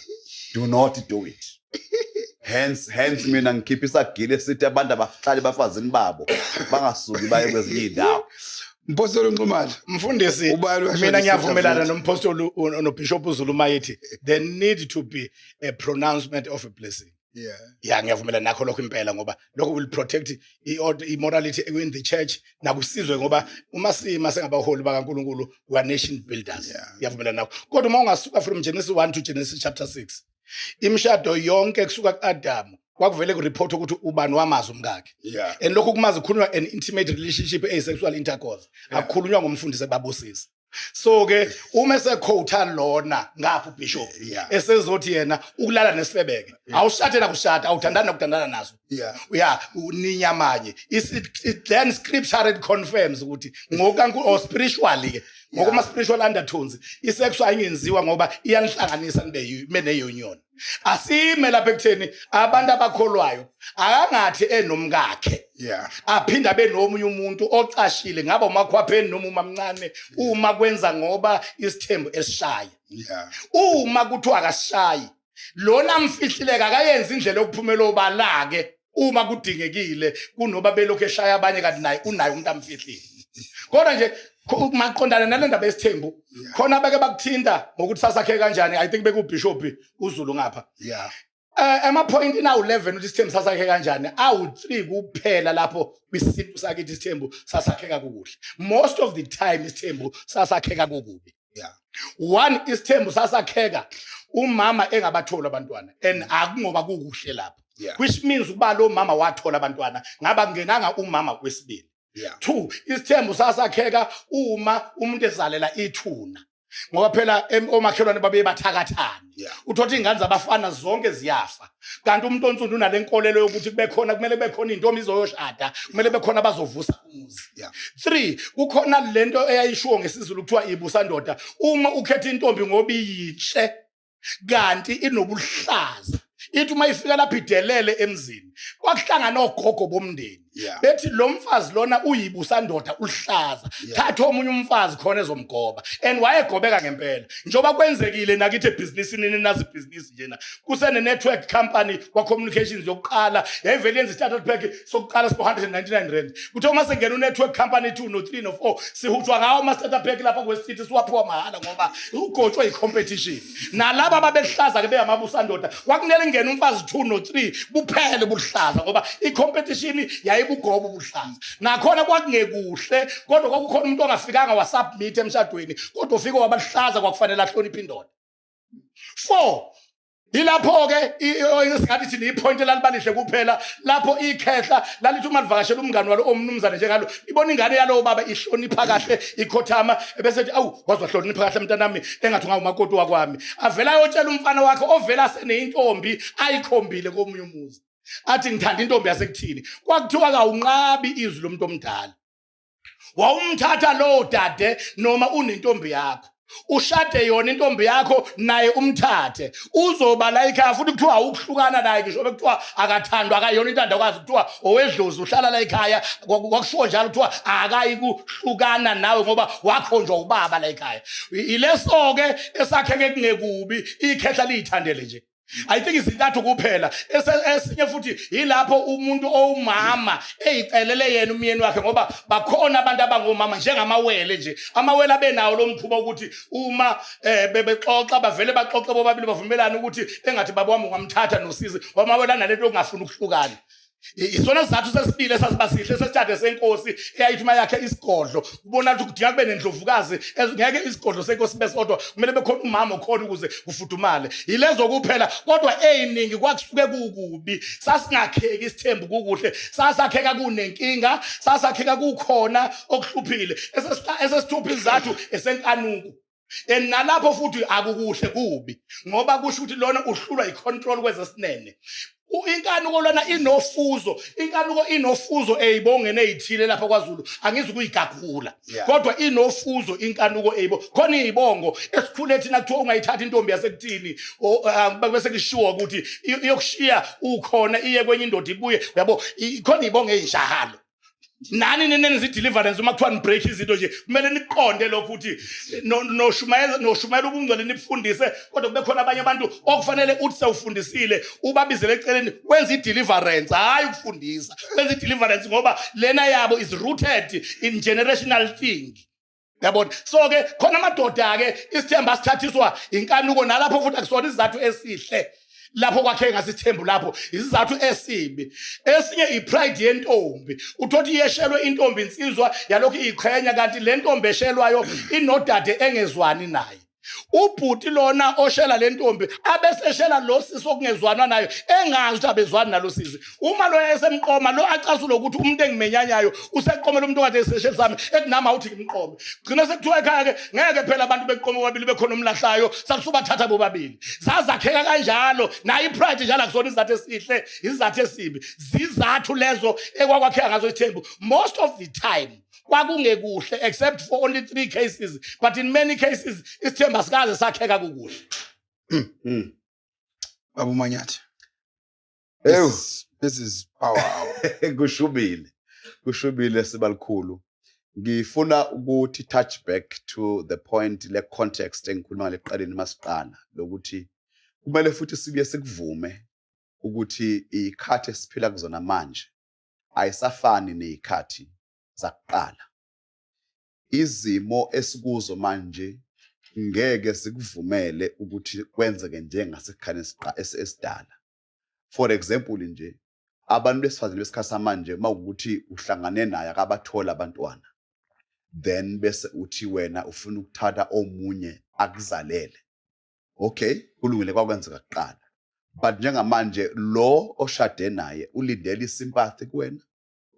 do not do it. Hence mina ngikhipha isagile sithi abantu abahlale bafazini babo, bangasuki baye kwezinye iy'ndawo. Mpostoli Nxumalo. Mfundisi, Ubani washada mina isitha ngiyavumelana futhi? Nompostoli noBishop uZulu mayethi there need to be a pronouncement of a blessing. Ya, ngiyavumelana nakho lokho impela, ngoba lokho will protect i-morality in the church nakusizwe, ngoba uma sima sengabaholi bakaNkulunkulu, we are nation builders. Ngiyavumelana nakho, kodwa uma ungasuka from Genesis 1 to Genesis chapter 6, imishado yonke kusuka ku-Adamu kwakuvele kureport ukuthi ubani wamazi umkakhe. And lokhu kumazi kukhulunywa an intimate relationship eyi-sexual intercourse, akukhulunywa ngomfundisi ebabusisi. So ke uma esequota lona ngapha ubishop, esezothi yena ukulala nesifebeke, awushade nakushada, awuthandani nakuthandana naso, ya, ninyamanye. It then scripturally confirms ukuthi ngokaNkulunkulu or spiritually ke, ngokuma spiritual undertones, isex ayingenziwa ngoba iyanihlanganisa nibe ne-union. Asime lapha ekutheni abantu abakholwayo akangathi enomkakhe aphinde abe nomunye umuntu ocashile, ngaba umakhwapheni noma umamncane, uma kwenza ngoba isithembu esishaya. Uma kuthiwa akasishayi lona mfihlileka, akayenzi indlela yokuphumela obala-ke uma kudingekile, kunoba belokhu eshaya abanye kanti naye unaye umuntu amfihlile. Kodwa nje maqondana nale ndaba yesithembu, khona beke bakuthinta ngokuthi sasakhe kanjani. I think bekubishop uZulu ngapha. Ema-point awu-11 ukuthi isithembu sasakhe kanjani, awu-3 kuphela lapho kwisintu sakithi isithembu sasakheka kukuhle. Most of the time isithembu sasakheka kukubi. One, isithembu sasakheka umama engabatholi abantwana, and akungoba kukuhle lapho, which means ukuba lo mama wathola abantwana ngaba kungenanga umama wesibili. Two, isithembu sasakheka uma umuntu ezalela ithuna, ngoba phela omakhelwane babe bathakathane. Uthola iy'ngane zabafana zonke ziyafa, kanti umuntu onsundu unale nkolelo yokuthi kube khona, kumele kube khona iy'ntombi izoyoshada, kumele kube khona abazovusa umuzi. Three, kukhona lento eyayishiwo ngesiZulu kuthiwa ibusandoda, uma ukhetha intombi ngoba iyinhle kanti inobuhlaza, ithi uma ifika lapha idelele emzini. Kwakuhlangana ogogo bomndeni, bethi lo mfazi lona uyibusandoda, uhlaza, thatha omunye umfazi khona ezomgoba. And wayegobeka ngempela, njengoba kwenzekile nakithi ebhizinisini. Ninazi ibhizinisi njena, kusene-network company kwa-communications yokuqala, yayivele yenza i-starter pack sokuqala sibo-R199. Kuthiwa uma sengena u-network company 2 no-3 no-4, sihutshwa ngawo ama-starter pack lapha kwesithi, siwaphiwa mahhala ngoba ugotshwe yi-competition. Nalaba ababehlaza-ke beyamabusandoda, kwakunele kungena umfazi 2 no-3, buphele buhlaza, ngoba i-competition yayibugoba ubuhlaza. Nakhona kwakungekuhle, kodwa kwakukhona umuntu ongafikanga wasubmit emshadweni, kodwa ufike wabahlaza, kwakufanele ahloniphe indoda. Four, yilapho-ke singathi thina ipoint elalibalihle kuphela lapho ikhehla lalithi uma livakashela umngani walo omnumzane njengalo, ibona ingane yalowo baba ihlonipha kahle, ikhothama, ebese ethi, "Awu, waze wahlonipha kahle mntanami, engathi ungawumakoti wakwami." Avela ayotshela umfana wakhe ovela aseneyintombi ayikhombile komunye umuzi, athi, "Ngithanda intombi yasekuthini." Kwakuthiwa kawunqabi izwi lomuntu omdala, wawumthatha lowo dade noma unentombi yakho. Ushade yona intombi yakho naye umthathe, uzoba la ekhaya futhi kuthiwa awukuhlukana naye, ngisho bekuthiwa akathandwa, akayona intandakazi, kuthiwa owedlozi uhlala la ekhaya. Kwakushiwo njalo, kuthiwa akayi kuhlukana nawe ngoba wakhonjwa ubaba la ekhaya. Ileso-ke esakheke kungekubi, ikhehla liyithandele nje. I think izintathu kuphela. Esinye futhi yilapho umuntu owumama eyicelele yena umyeni wakhe, ngoba bakhona abantu abangomama njengamawele nje. Amawele abenawo lo mkhuba ukuthi uma bebexoxa, bavele baxoxe bobabili, bavumelane ukuthi engathi baba wami ungamthatha nosizi. Amawele analento yokungafuni ukuhlukana. Isona sizathu sesibili esasiba sihle sesithathe senkosi eyayithi uma yakhe isigodlo, kubona ukuthi kudinga kube nendlovukazi, ngeke isigodlo senkosi besodwa, kumele bekhona umama okhona ukuze kufudumale. Yilezo kuphela, kodwa eyiningi kwakusuke kukubi, sasingakheki isithembu kukuhle, sasakheka kunenkinga, sasakheka kukhona okuhluphile. Esesithupha isizathu esenkanuko. And nalapho futhi akukuhle, kubi, ngoba kusho ukuthi lona uhlulwa i-control kwezesinene. Inkanuko lona inofuzo, inkanuko inofuzo eyibongene eyithile lapha kwaZulu, angizukuyigagula. Kodwa inofuzo inkanuko eyibo khona izibongo esikhule thina, kuthiwa ungayithatha intombi yasekuthini, bese kushiwo ukuthi iyokushiya ukhona, iye kwenye indoda, ibuye, uyabo. Khona izibongo ezinjalo. Nani nenenza i-deliverance, uma kuthiwa ni-break izinto nje, kumele niqonde lokho ukuthi noshumayela noshumayela ubungcwele, nibufundise, kodwa kube khona abanye abantu okufanele uthi sewufundisile ubabizele eceleni, wenze i-deliverance, hhayi ukufundisa, wenze i-deliverance, ngoba lena yabo is rooted in generational thing, yabona. So ke khona amadoda-ke isithembu asithathiswa inkanuko, nalapho futhi akusona isizathu esihle lapho kwakhe ngasithembu, lapho isizathu esibi. Esinye i-pride yentombi, uthothi iyeshelwe intombi, insizwa yalokhu iyiqhenya, kanti le ntombi eshelwayo inodade engezwani naye. Ubhuti lona oshela le ntombi abeseshela lo sisi okungezwanwa nayo, engazi ukuthi abezwani nalo sisi. Uma lo esemqoma lo, acasule ukuthi umuntu engimenyanyayo useqomela umuntu okade esesheli sami, ethi nami awuthi ngimqome. Gcina sekuthiwa ekhaya-ke ngeke phela abantu beqome bobabili, bekhona omlahlayo, sakusubathatha bobabili. Zazakheka kanjalo nayo i-pride njalo, akusona isizathu esihle, isizathu esibi. Zizathu lezo ekwakwakheka ngazo isithembu. Most of the time kwakungekuhle, except for only three cases, but in many cases isithembu asikaze sakheka kukuhle. Baba uManyathi. Ewu. This is power hour. Kushubile, kushubile, sibalikhulu. Ngifuna ukuthi touch back to the point le context engikhuluma ngale ekuqaleni masiqala, lokuthi kumele futhi sibuye sikuvume ukuthi ikhathi esiphila kuzona manje ayisafani nezikhathi zakuqala. Izimo esikuzo manje ngeke sikuvumele ukuthi kwenzeke njengasekhani esidala. For example nje, abantu besifazane besikhathi samanje, mawukuthi uhlangane naye akabathola abantwana, then bese uthi wena ufuna ukuthatha omunye akuzalele, okay, kulungile, kwakwenzeka kuqala, but njengamanje lo oshade naye ulindele i-sympathy kuwena,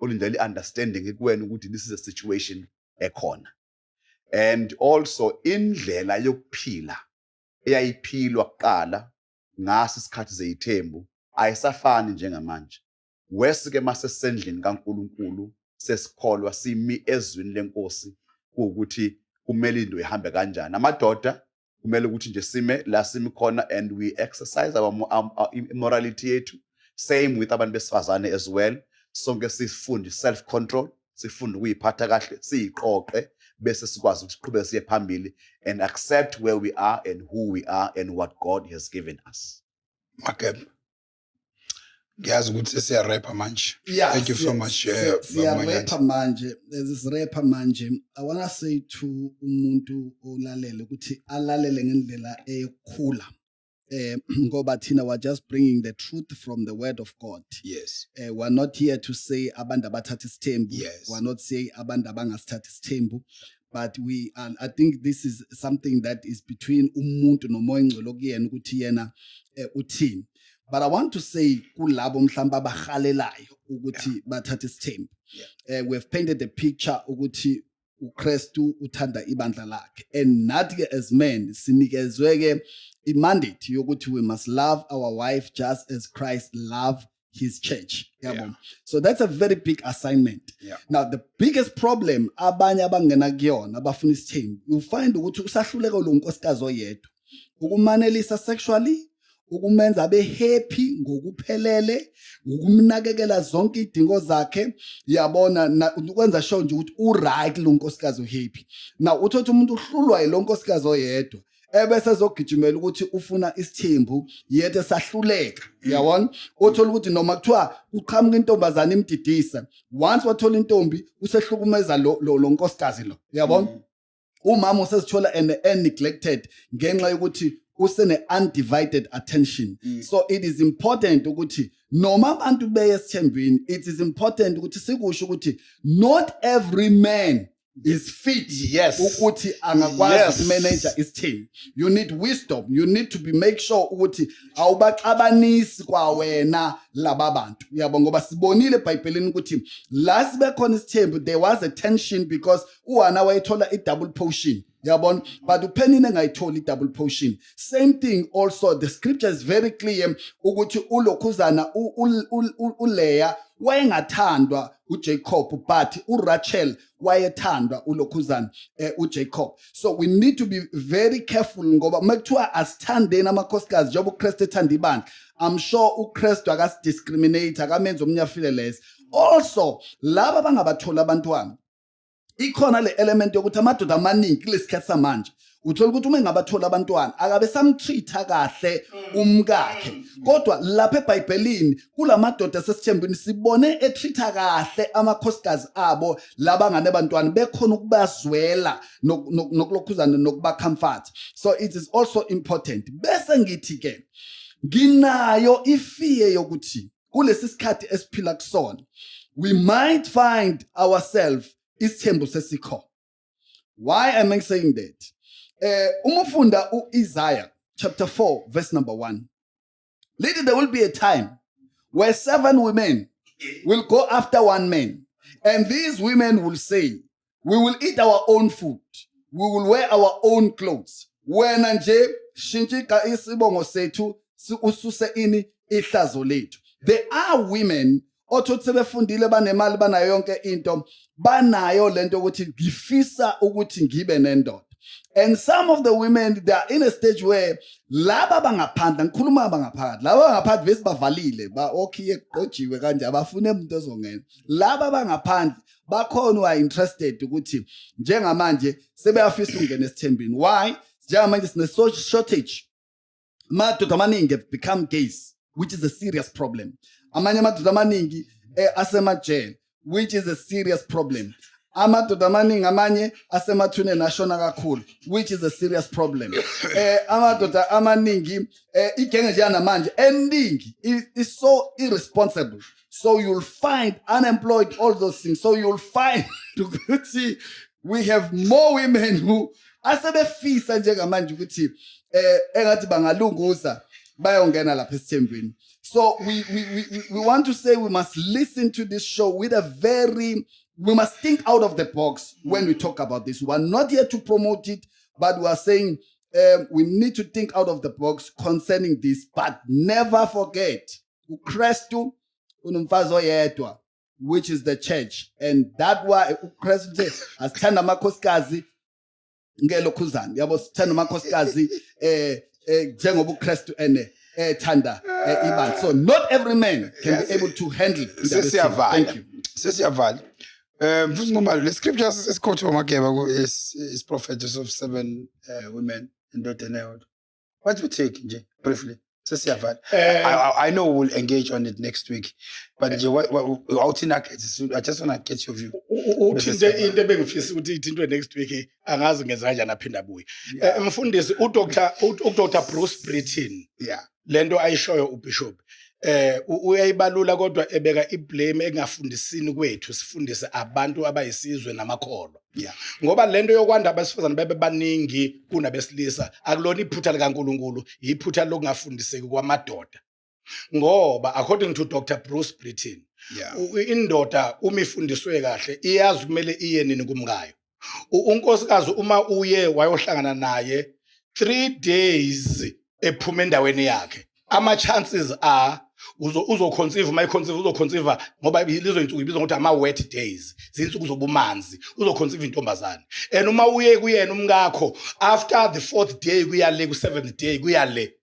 ulindele i-understanding kuwena ukuthi this is a situation ekhona. And also indlela yokuphila eyayiphilwa kuqala ngaso isikhathi zeyithembu ayisafani njengamanje. Wesike mase sendlini kaNkuluNkulu, sesikholwa, simi ezwini lenkosi, ukuthi kumele into ihambe kanjani. Amadoda kumele ukuthi nje sime la simi khona and we exercise our morality yethu. Same with abantu besifazane as well. Sonke sifunde self control, sifunde ukuyiphatha kahle, siyiqoqe, bese sikwazi ukuthi siqhubeke siye phambili and accept where we are and who we are and what God has given us. Mageba. Ngiyazi ukuthi sesiya-wrap-a manje. Yeah, Thank you so much, Baba siya-wrap-a manje. Sisi-wrap-a manje, I wanna say to umuntu olalele ukuthi alalele ngendlela eyokukhula, ngoba thina we're just bringing the truth from the word of God. We're not here to say abantu abathatha isithembu. We're not saying abantu abangasithatha isithembu, but we are, I think this is something that is between umuntu noMoya Ongcwele okuyena ukuthi yena uthini. But I want to say kulabo mhlawumbe abahalelayo ukuthi bathathe isithembu, we've painted a picture ukuthi uKristu uthanda ibandla lakhe, and nathi ke as men sinikezwe ke i-mandate yokuthi we must love our wife just as Christ loved his church, yabo. So that's a very big assignment. Now the biggest problem abanye abangena kuyona abafuna isithembu, you find ukuthi usahluleka lo nkosikazi oyedwa ukumanelisa sexually, ukumenza abe happy ngokuphelele, ukumnakekela zonke idingo zakhe, yabona, ukwenza sure nje ukuthi u-right lo nkosikazi, uhappy. Now uthothi umuntu uhlulwa yilo nkosikazi oyedwa, ebese ezogijimela ukuthi ufuna isithembu, yethe sahluleka, yabona. Uthola ukuthi noma kuthiwa kuqhamuka intombazana imdidisa, once wathola intombi usehlukumeza lo nkosikazi lo, yabona. Umama usezithola and neglected ngenxa yokuthi usene undivided attention. So it is important ukuthi noma abantu beye esithembini, it is important ukuthi sikusho ukuthi not every man is fit ukuthi angakwazi ukumanage isithembu. You need wisdom, you need to be make sure ukuthi awubaxabanisi kwawena laba bantu, uyabo, ngoba sibonile eBhayibhelini ukuthi la sibe khona isithembu, there was a tension because uHana wayethola i-double portion, yabona, but uPenina engayitholi i-double portion. Same thing also, the scripture is very clear ukuthi ulokhuzana uLeah wayengathandwa uJacob, but uRachel wayethandwa ulokhuzana uJacob. So we need to be very careful, ngoba makuthiwa asithandeni amakhosikazi njengoba uKristu ethanda ibandla, I'm sure uKristu akasidiscriminate, akamenzi omunye afile less. Also laba abangabatholi abantwana, ikhona le element yokuthi amadoda amaningi kulesikhathi samanje uthola ukuthi uma engabathola abantwana akabe samtreat kahle umkakhe. Kodwa lapha eBhayibhelini kulamadoda sesithembini sibone etreat kahle amakhosikazi abo labangane bantwana, bekhona ukubazwela nokulokhuzana nokuba comfort. So it is also important. Bese ngithi ke nginayo ifear yokuthi kulesi sikhathi esiphila kusona we might find ourselves isithembu sesikhona. Why am I saying that? Uma ufunda uIsaiah chapter 4 verse number 1, later there will be a time where seven women will go after one man, and these women will say, "We will eat our own food, we will wear our own clothes. Wena nje shintsha isibongo sethu, ususe ini ihlazo lethu." There are women othothi sebefundile, banemali, banayo yonke into, banayo lento ukuthi ngifisa ukuthi ngibe nendoda. And some of the women, they are in a stage where laba bangaphandle, ngikhuluma abangaphakathi, laba bangaphandle bese bavalile ba okhiye kuqojiwe kanje, abafune umuntu ozongena. Laba bangaphandle bakhona who are interested ukuthi njengamanje sebeyafisa ukungena esithembini. Why? Njengamanje sine shortage, amadoda amaningi have become gays, which is a serious problem. Amanye amadoda amaningi asemajele, which is a serious problem. Amadoda amaningi amanye asemathuneni ashona kakhulu, which is a serious problem. Amadoda amaningi, igenge nje yanamanje eningi is so irresponsible, so you'll find unemployed, all those things. So you'll find ukuthi we have more women who asebefisa njengamanje ukuthi engathi bangalunguza bayongena lapha esithembweni. So we want to say we must listen to this show with a very we must think out of the box when we talk about this. We are not here to promote it, but we are saying we need to think out of the box concerning this. But never forget, uKristu unomfazi oyedwa, which is the church, and that why uKristu uthe asithanda amakhosikazi ngelokhuzana, yabo, sithanda amakhosikazi njengoba uKristu ene ethanda ibandla. So not every man can be able to handle indaba yesithembu. Sesiyavala. Thank you. Sesiyavala. Mfundisi Nxumalo, le scripture esiquote uMageba ku is prophet of seven women, indoda eyodwa. What we take nje briefly, sesiyavala. I know we'll engage on it next week, but nje what awuthi nuggets, I just want to get your view. Uthinte Bese into ebengifisa ukuthi ithintwe next week, angazi ngenza kanjani aphinda abuye. Mfundisi, uDr Bruce Britton, lento ayishoyo uBishop uyayibalula, kodwa ebeka iblame engafundisini kwethu sifundise abantu abayisizwe namakholwa, ngoba lento yokwanda abesifazane bebe baningi kunabesilisa akulona iphutha likaNkuluNkulu, iphutha lokungafundiseki kwamadoda, ngoba according to Dr Bruce Britton, indoda uma ifundiswe kahle iyazi kumele iye nini kumkayo. Unkosikazi uma uye wayohlangana naye 3 days ephuma endaweni yakhe, ama chances are Uzoconceive, uma econceive uzoconceive, ngoba lezo insuku ibizwa ngokuthi ama-wet days, zinsuku zobumanzi, uzoconceive intombazane. And uma uye kuyena umkakho after the fourth day kuya le ku-seventh day kuya le,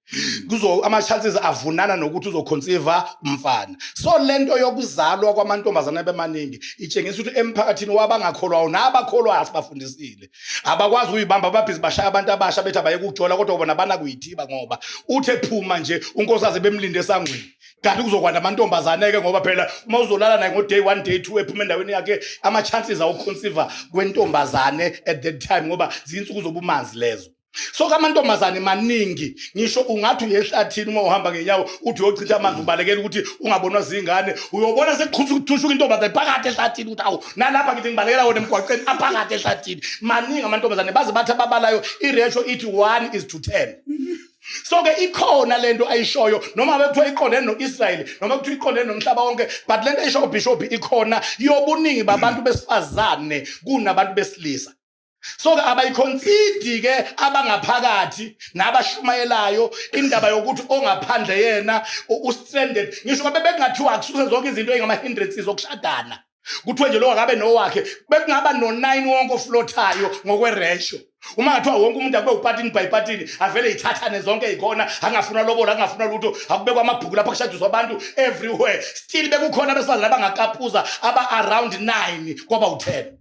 kuzo ama-chances avunana nokuthi uzoconceive umfana. So lento yokuzalwa kwamantombazane abemaningi itshengisa ukuthi emphakathini wabangakholwayo nabakholwayo asibafundisile, abakwazi ukuyibamba, babhizi bashaya abantu abasha bethi abaye kujola, kodwa bona banakuyithiba, ngoba uthe phuma nje unkosikazi bemlinde esangweni, kanti kuzokwanda amantombazane-ke, ngoba phela uma uzolala naye ngo-day one, day two, ephuma endaweni yakhe, ama-chances awokuconceive kwentombazane at that time, ngoba zinsuku zobumanzi lezo. So kamantombazane maningi, ngisho ungathi uyehlathini, uma uhamba ngenyawo uthi uyochitha amanzi, ubalekela ukuthi ungabonwa zingane, uyobona sekuthushuka intombazane phakathi ehlathini, ukuthi awu, nalapha ngithi ngibalekela wona emgwaqeni, aphakathi ehlathini. Maningi amantombazane, baze bathi ababalayo i-ratio ithi 1 is to 10. So ke ikhona lento ayishoyo, noma bekuthiwa iqondene no-Israyeli, noma kuthiwa iqondene nomhlaba wonke, but lento ayishoyo bishop ikhona, yobuningi babantu besifazane kunabantu besilisa. So ke abayiconsider ke abangaphakathi nabashumayelayo indaba yokuthi ongaphandle yena u-stranded. Ngisho ngabe bekungathiwa akususe zonke izinto ey'ngama-hindrances zokushadana, kuthiwe nje lo akabe nowakhe, bekungaba no-9 wonke oflothayo ngokwe-ratio. Uma ngathiwa wonke umuntu akube upatini by patini, avele yithathane zonke ey'khona, angafuna lobola, angafuna lutho, akubekwa amabhuku lapho kushadiswa abantu everywhere, still bekukhona abesifazane abangakapuza aba-around 9 kwaba u-10.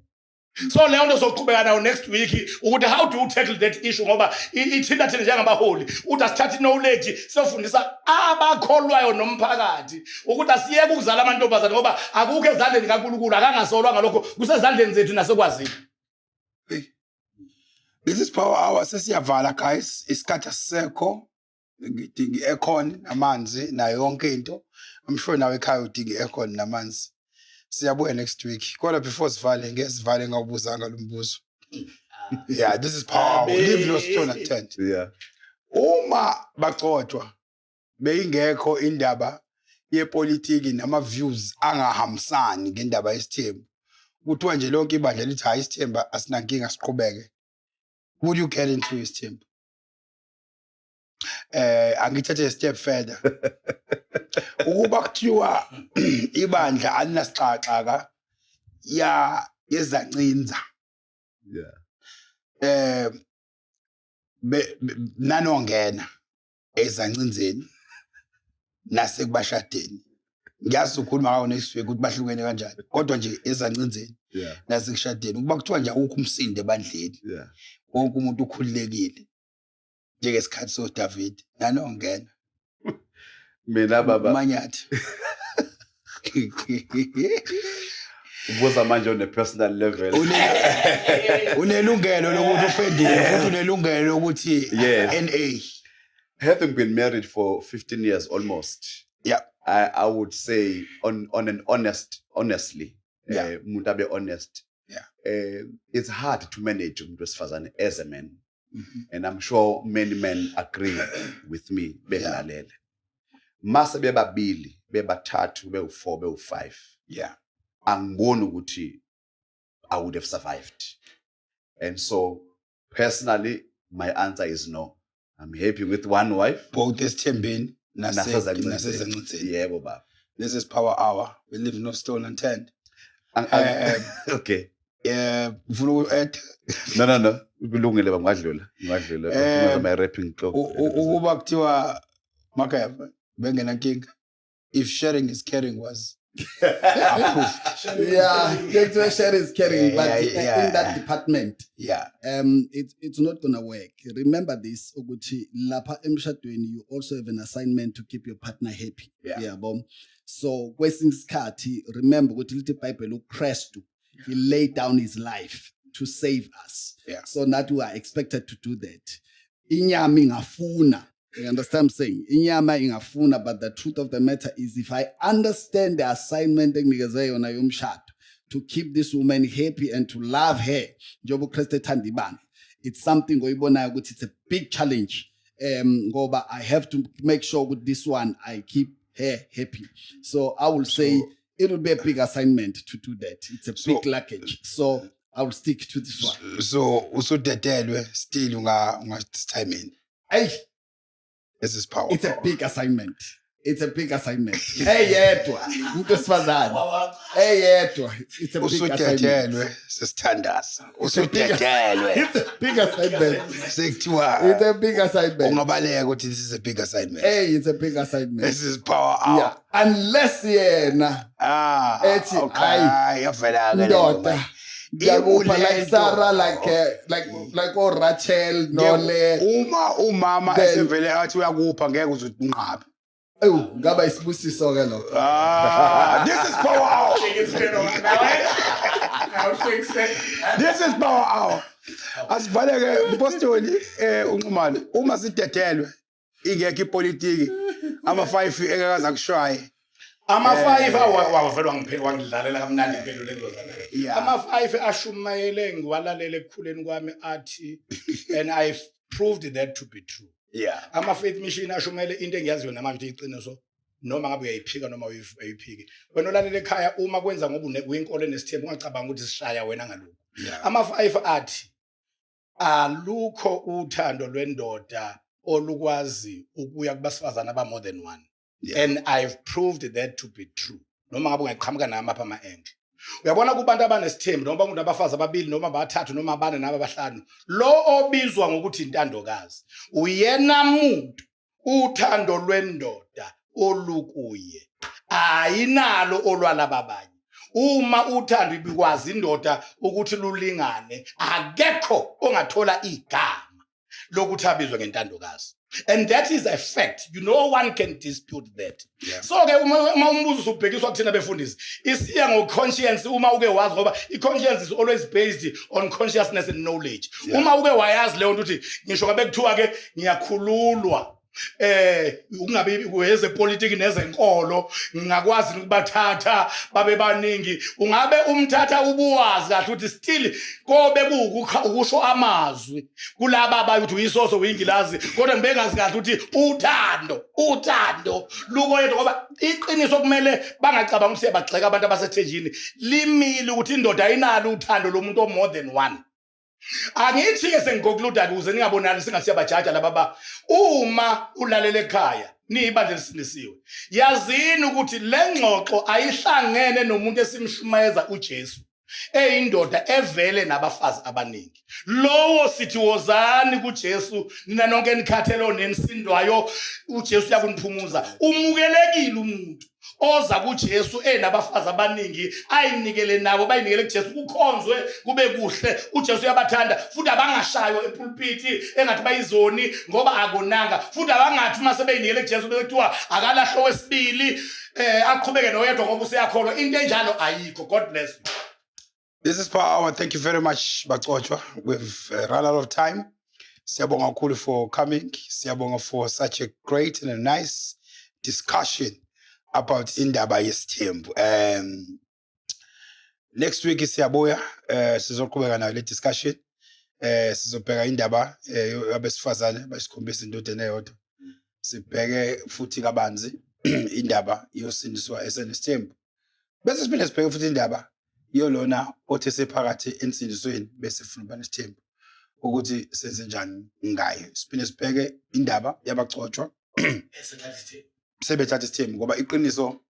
So leyo nto soqhubeka nayo next week, ukuthi how do you tackle that issue, ngoba ithinta thina njengabaholi, ukuthi asithathe knowledge siyofundisa abakholwayo nomphakathi ukuthi asiyeke ukuzala amantombazane, ngoba akukho ezandleni kaNkulunkulu, akangasolwa ngalokho, kusezandleni zethu nasekwazini. This is Power Hour, sesiyavala guys, isikhathi asisekho. Ngidinga i-aircon namanzi nayo yonke into. I'm sure nawe ekhaya udinga i-aircon namanzi. Siyabuya next week. Kodwa before sivale, ngeke sivale ngawubuzanga lo mbuzo. Yeah, this is Power Hour. Leave no stone unturned. Uma bagcotshwa beyingekho indaba yepolitiki nama views angahambisani ngendaba yesithembu, kuthiwa nje lonke ibandla lithi hayi, isithembu asinankinga, siqhubeke, would you get into isithembu? Angithathe a step further, ukuba kuthiwa ibandla alinasixaxaka ya yezancinza, nanongena ezancinzeni nasekubashadeni, ngiyazi ukhuluma ngawo next week ukuthi bahlukene kanjani, kodwa nje ezancinzeni nasekushadeni, ukuba kuthiwa nje akukho umsindo ebandleni, wonke umuntu ukhululekile njengesikhathi soDavid, nanongena? Mina baba, Manyathi. Ubuza manje on a personal level. Unelungelo lokuthi uphendule, futhi unelungelo lokuthi NA. Having been married for 15 years almost, I would say on an honest, honestly, umuntu abe honest. It's hard to manage umuntu wesifazane as a man. And I'm sure many men agree with me bengilalele. Mase bebabili, bebathathu, bewu4, bewu5. Angiboni ukuthi I would have survived. And so personally my answer is no. I'm happy with one wife. Both esithembeni Nasezancinzeni. nasezancinzeni. Yebo baba. This is Power Hour. We leave no stone unturned. Okay. Ufuna uku-add? No. Kulungile baba, ngadlula. Ngadlula. My wrapping clock. Ukuba kuthiwa makeva bengenankinga, if sharing is caring was approved? Yeah, that's share is caring, but in that department, it's not gonna work. Remember this, ukuthi lapha emshadweni you also have an assignment to keep your partner happy. Yabo. So kwesinye isikhathi, remember ukuthi lithi iBhayibheli uKristu, he laid down his life to save us. So that we are expected to do that. Inyama ingafuna. You understand what I'm saying? Inyama ingafuna, but the truth of the matter is, if I understand the assignment enginikezwe yona yomshado to keep this woman happy and to love her njengoba uKristu ethanda ibandla, it's something oyibonayo ukuthi it's a big challenge, ngoba I have to make sure with this one I keep her happy. So I will say it will be a big assignment to do that. It's a big luggage, so I will stick to this one. So usudedelwe, still unga ungasithimini? Hey. This is Power It's a Hour. Big assignment. It's a big assignment. Eyedwa umuntu wesifazane eyedwa, it's a big assignment. Usudedelwe, sesithandaza, usudedelwe. It's a big assignment. Sekuthiwa It's a big assignment. Ungabaleka ukuthi this is a big assignment. Hey, it's a big assignment. This is power hour. Yeah, unless yena Ah, ethi, okay. "Hayi, Yavela ke le ndoda, nto. ngiyakupha," like Ikulento. Sarah, like oh Rachel nole. Uma umama esevele athi uyakupha, ngeke uze unqabe. Ewu, ngaba isibusiso ke lokho. Ah, this is power hour. This is power hour. Asivaleke, mpostoli uNxumalo. Uma sidedelwe, ingekho ipolitiki, ama-5 ekakaza kushaye. Ama-five wavele wangidlalela kamnandi impendulo engizozala. Ama-five ashumayele ngiwalalela ekukhuleni kwami athi, and I've proved that to be true, ama-faith mission ashumayele into engiyaziyo namanje ukuthi iqiniso, noma ngabe uyayiphika noma uyayiphiki wena olalela ekhaya. Uma kwenza ngoba uyinkolo enesithembu, ungacabanga ukuthi sishaya wena ngalokhu. Ama-five athi alukho uthando lwendoda olukwazi ukuya kubasifazane aba more than one. And I've proved that to be true, noma ngabe ungaqhamuka namapha ama-angle. Uyabona, kubantu abanesithembu, noma kunabafazi ababili noma abathathu noma abane naba abahlanu, lo obizwa ngokuthi intandokazi uyena muntu uthando lwendoda olukuye, ayinalo olwalaba abanye. Uma uthando ibikwazi indoda ukuthi lulingane, akekho ongathola igama lokuthi abizwe ngentandokazi, and that is a fact. No one can dispute that. So ke uma umbuzo usubhekiswa kuthina befundisi, isiya ngo-conscience. Uma uke wazi, ngoba i-conscience is always based on consciousness and knowledge. Uma uke wayazi leyo nto ukuthi ngisho ngabe kuthiwa ke ngiyakhululwa ukungabi wezepolitiki nezenkolo, ngingakwazi ukubathatha babe baningi, ungabe umthatha ubuwazi kahle ukuthi still kobe ukusho amazwi kulaba abayi ukuthi uyisoso, uyingilazi, kodwa ngibengazi kahle ukuthi uthando lukoyedwa, ngoba iqiniso kumele bangacabanga ukuthi siyabagxeka abantu abasethenjini, limile ukuthi indoda ayinalo uthando lomuntu o more than one. Angithi-ke sengiconcluda-ke ukuze ningabonani singasiyabajaja laba ba uma ulalela ekhaya niyibandla elisindisiwe, yazini ukuthi le ngxoxo ayihlangene nomuntu esimshumayeza uJesu eyindoda evele nabafazi abaningi. Lowo sithi wozani kuJesu nina nonke enikhathele nenisindwayo, uJesu uyakuniphumuza. Umukelekile umuntu oza kuJesu enabafazi abaningi, ayinikele nabo, bayinikele kuJesu, kukhonzwe kube kuhle. uJesu uyabathanda futhi abangashaywa epulpiti engathi bayizoni ngoba akonanga, futhi abangathi uma sebeyinikele kuJesu bese kuthiwa akalahle owesibili, aqhubeke noyedwa ngoba useyakholwa. Into enjalo ayikho. God bless you. This is Power Hour. Thank you very much, Bacotshwa. We've run out of time. Siyabonga kakhulu for coming. Siyabonga for such a great and a nice discussion about indaba yesithembu. Next week siyabuya, sizoqhubeka nayo le discussion. Sizobheka indaba yabesifazane bayisikhombisa indodeni eyodwa. Sibheke futhi kabanzi indaba yosindiswa esenesithembu. Bese siphinde sibheke futhi indaba yolona othi sephakathi ensindisweni bese funa ukuba nesithembu, ukuthi senze njani ngayo. Siphinde sibheke indaba yabagcotshwa sebethatha isithembu, ngoba iqiniso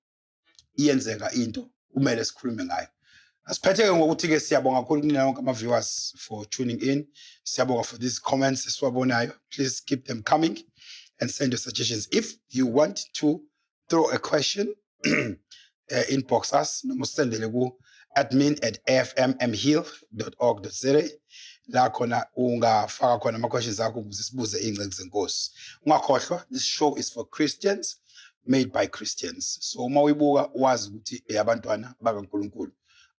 iyenzeka into kumele sikhulume ngayo. Asiphetheke ngokuthi-ke siyabonga kakhulu kunina wonke ama-viewers for tuning in. Siyabonga for these comments esiwabonayo. Please keep them coming and send your suggestions. If you want to throw a question, inbox us noma usendele ku-admin@afmmheal.org.za, la khona ungafaka khona ama-questions akho ukuze sibuze iy'nceku zenkosi. Ungakhohlwa, this show is for Christians, made by Christians, so uma uyibuka wazi ukuthi eyabantwana bakaNkulunkulu.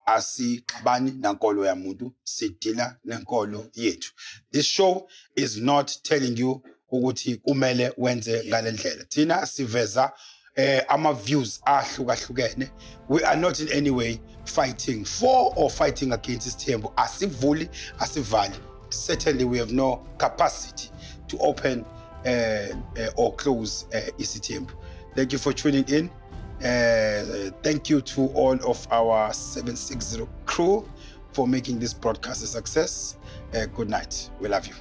Asixabani nankolo yamuntu, sidila nenkolo yethu. This show is not telling you ukuthi kumele wenze ngale ndlela. Thina siveza ama views ahlukahlukene. We are not in any way fighting for or fighting against isithembu. Asivuli, asivali. Certainly we have no capacity to open or close isithembu. Thank you for tuning in. Thank you to all of our 760 crew for making this broadcast a success. Good night. We love you.